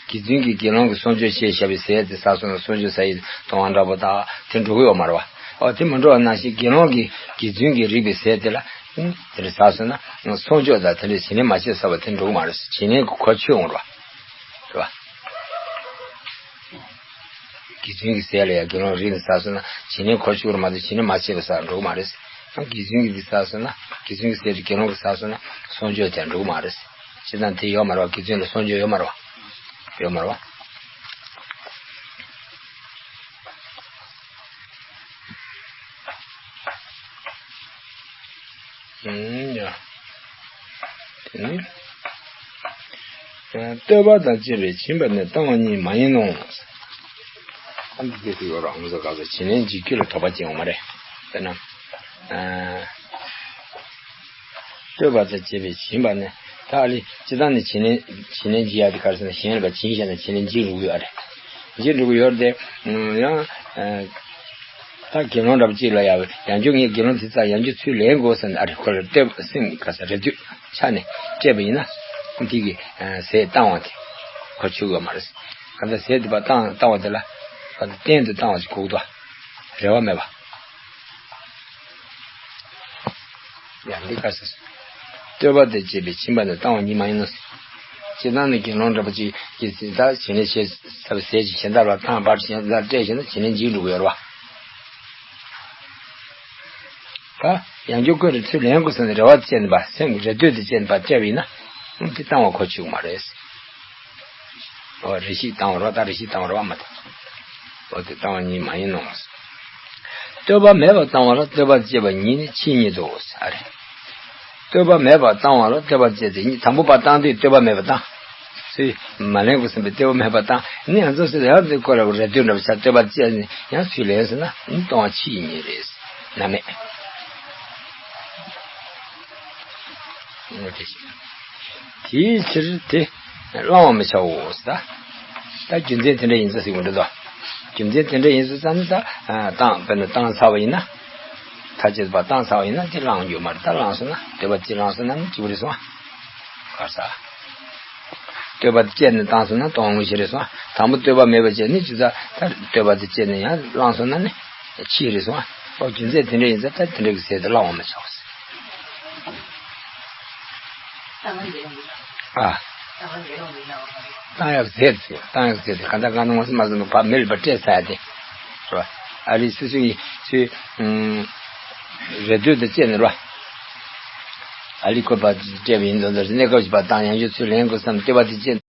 དགེ་བཙུན་གྱིས་དགེ་སློང་གིས་གསོལ་མཆོད་བྱས་བཞག་པའི་ཟས་དེ་ཟ་སོང་ན་གསོལ་མཆོད་ཟ་ཡི་གཏོང་བ་འདྲ་པོ་དག་དེ་འགྲོ་གི་ཡོད་མ་རེད་པ། འོ་དེ་མི་འགྲོ་བ་ནང་བཞིན་དགེ་སློང་གིས་དགེ་བཙུན་གྱིས་རེག་པའི་ཟས་དེ་ལ། ཨུམ། དེ་འདྲ་ཟ་སོང་ན་གསོལ་མཆོད་དང་དེ་འདྲ་བྱིན་ལེན་མ་བྱས་ཟ་བ་དེ་འགྲོ་གི་མ་རེད། བྱིན་ལེན་གྱི་གོ་ཆོད་འོང་རེད་པ། རེད་པ། དགེ་བཙུན་གྱི་ཟས་ལ་ཡང་དགེ་སློང་རེག་ནས་ཟ་སོང་ན་བྱིན་ལེན་གོ་ཆོད་རེད་མ་གཏོགས་བྱིན་ལེན་མ་བྱས་པ་ཟ་འགྲོ་གི་མ་རེད། ཡང་དགེ་བཙུན་གྱིས་འདི་ཟ་སོང་ན། དགེ་བཙུན་གྱི་ཟས་དེ་དགེ་སློང་གིས་ཟ་སོང་ན་གསོལ་མཆོད་དེ་འགྲོ་གི་མ་རེད། བྱས་ཙང་དེ་ཡོད་མ་རེད་པ། དགེ་བཙུན་ལ་གསོལ་མཆོད་ཡོད་མ་རེད་པ། ཡོད་མ་རེད་པ། ཨུམ། ཡ། དེ་ནི། ཨ། བསྟོད་པ་དང་བཅས་པས་བྱིན་པ་ནི་བཏང་བ་ཉིད་མ་ཡིན་ནོ། ཨ། འདི་སྐད་དུ་ཡོད་ར། ང་ཚོ་ག་ཚོད་བྱིན་ལེན་བགྱིད་རྒྱུ་ལ་དོགས་པ་ཅན་ཡོད་མ་རེད། དཔེར་ན། ཨ། བསྟོད་པ་དང་བཅས་པས་བྱིན་པ་ནི། ད་ཨ་ལི་སྤྱིར་བཏང་ནས་བྱིན་ལེན་བྱིན་ལེན་བགྱིད་ཡག་དེ་ག་རེ་ཟེར་ན། གཞན་ལ་བྱིན་བཞག་ན་བྱིན་ལེན་བགྱིད་འགྲོ་གི་ཡོད་རེད། བགྱིད་འགྲོ་གི་ཡོད་རེད་དེ། ཡང་། ཨ། ད་དགེ་སློང་འདྲ་པོ་ཅིག་ལ་ཡང་ཡང་བསྐྱར་ངས་དགེ་སློང་དེ་ཙམ་ཡང་བསྐྱར་ཚུར་ལེན་དགོས་ཟེར་ན། ཨ་རེ། ཁོ་ལ་བསྟོད་པ་སེམས་ག་ས་རེ་ལྟོས་ཆ་ནས་སྤྲད་པ་ཡིན་ན། དེ་གི། ཨ། ཟས་བཏང་བ་དེ་གོ་ཆོད་ཀྱི་ཡོད་མ་རེད། གང་ལྟར་ཟས་དེ་ཕར་བཏང་བཏང་བ་དེ་ལ་ཕར་གཏན་དུ་བཏང་བ་ཞིག་དགོས་ཀྱི་འདུག་རེ་བ་མེད་པ། ཡང་འདི་ག་ཟེར། བསྟོད་པ་དང་བཅས་པས་བྱིན་པ་ནི་བཏང་བ་ཉིད་མ་ཡིན་ནོ། སྤྱིར་བཏང་ནས་དགེ་སློང་འདྲ་པོ་ཅིག་གིས་ད་བྱིན་ལེན་བྱས་ཚར་བའི་ཟས་ཅིག་གཞན་དག་ལ་བཏང་བར་གཞན་དག་སྤྲད་བྱས་ན་བྱིན་ལེན་བགྱིད་འགྲོ་གི་ཡོད་རེད་པ། ད་ཡང་བསྐྱར་ཁོ་རང་ཚུར་ལེན་དགོས་ཟེར་ནས་རེ་བ་བཅས་ནས་པ། སེམས་ཀྱི་རེ་ལྟོས་དེ་བཅས་ནས་པ་སྤྲད་པ་ཡིན་ན། ཨང་། དེ་བཏང་བ་གོ་ཆོད་ཀྱི་མ་རེད། འོ། རེ་ཞིག་བཏང་བ་རེད་པ། ད་རེ་ཞིག་བཏང་བ་རེད་པ་མ་གཏོགས། འོ། དེ་བཏང་བ་ཉིད་མ་ཡིན་ནོ། བསྟོད་པ་མེད་པར་བཏང་བ་ལ་བསྟོད་པ་བཅས་པ་ཉིད་ནི་ཆོས་ཉིད་དོ། ཨ་རེ། བསྟོད་པ་མེད་པར་བཏང་བ་ལ་བསྟོད་པ་བཅས་ཏེ་ཉིད། དང་པོ་ཕར་བཏང་དུས་བསྟོད་པ་མེད་པར་བཏང་། ཚུར་མ་ལེན་དགོས་ཟེར་བའི་བསྟོད་པ་མེད་པར་བཏང་། ནི་ང་ཚོ་ཟེར་ཡང་དེ་ཁོ་ལ་རེ་ལྟོས་འདྲ་པོ་ཆགས། བསྟོད་པ་བཅས་ནས་ཡང་ཚུར་ལེན་ཟེར་ན། ཨང་། གཏོང་བ་ཆོས་ཉིད་རེད། རྣམ་མེད། འོ་དེ་བཞིན། དེའི་ཕྱིར་དེ་བླང་བར་མི་བྱའོ་ཟེར། ད་རྒྱུ་མཚན་དེ་འདྲ་ཡིན་ཙང་ཟེར་གྱི་མི་འདུག་དོ། རྒྱུ་མཚན་དེ་འདྲ་ཡིན་ཙང་ནི་ད། ཨ། བཏང་། དཔེར་ན་བཏང་ཚར་བ་ཡིན་ན། ཐ་ཆད་པ་བཏང་ཚར་བ་ཡིན་ན་དེ་བླང་རྒྱུ་མ་རེད། ད་བླངས་སོང་ན། བསྟོད་པ་ཅིག་བླངས་སོང་ན་ནི་གཅིག་པུ་རེད་སོང་། ག་རེ་ཟེར། བསྟོད་པ་དེ་བཅད་ནས་བཏང་སོང་ན་སྟོང་ངོ་ཞིག་རེད་སོང་། དང་པོ་བསྟོད་པ་མེད་པ་བྱས་ནས་ཇི་ལྟར་ད་བསྟོད་པ་དེ་བཅད་ནས་ཡང་བླངས་སོང་ན་ནི་ཕྱིས་རེད་སོང་། ཨོ་རྒྱུ་མཚན་དེ་འདྲ་ཡིན་ཙང་ད་དེ་འདྲ་གི་ཟས་དེ་བླང་བ་མི་ཆོག་ཟེར། ཨ། བཏང་ཡག་ཟས་དེ་བཏང་ཡག་ཟས་དེ་གང་ལྟར་གང་དུ་ངོ་སོ་མ་སོ་ནུ་བ་མེ་ལ་བ་སྤྲད་ཚར་ཡ་དེ། རེད་བ། ཨ་རི་སི་སུ་ཡི་སུའི་རེ་ལྟོས་དེ་བཅད་ནས་རེད་བ། ཨ་ལི་ཁོ་པ་སྤྲད་པ་ཡིན་དོན་དུ་གནས་སྐབས་ཤིག་པ་དང་ཡང་བཞུ་ཚུལ་ལེན་དགོས་བསམ་བསྟོད་པ་དེ་བཅད།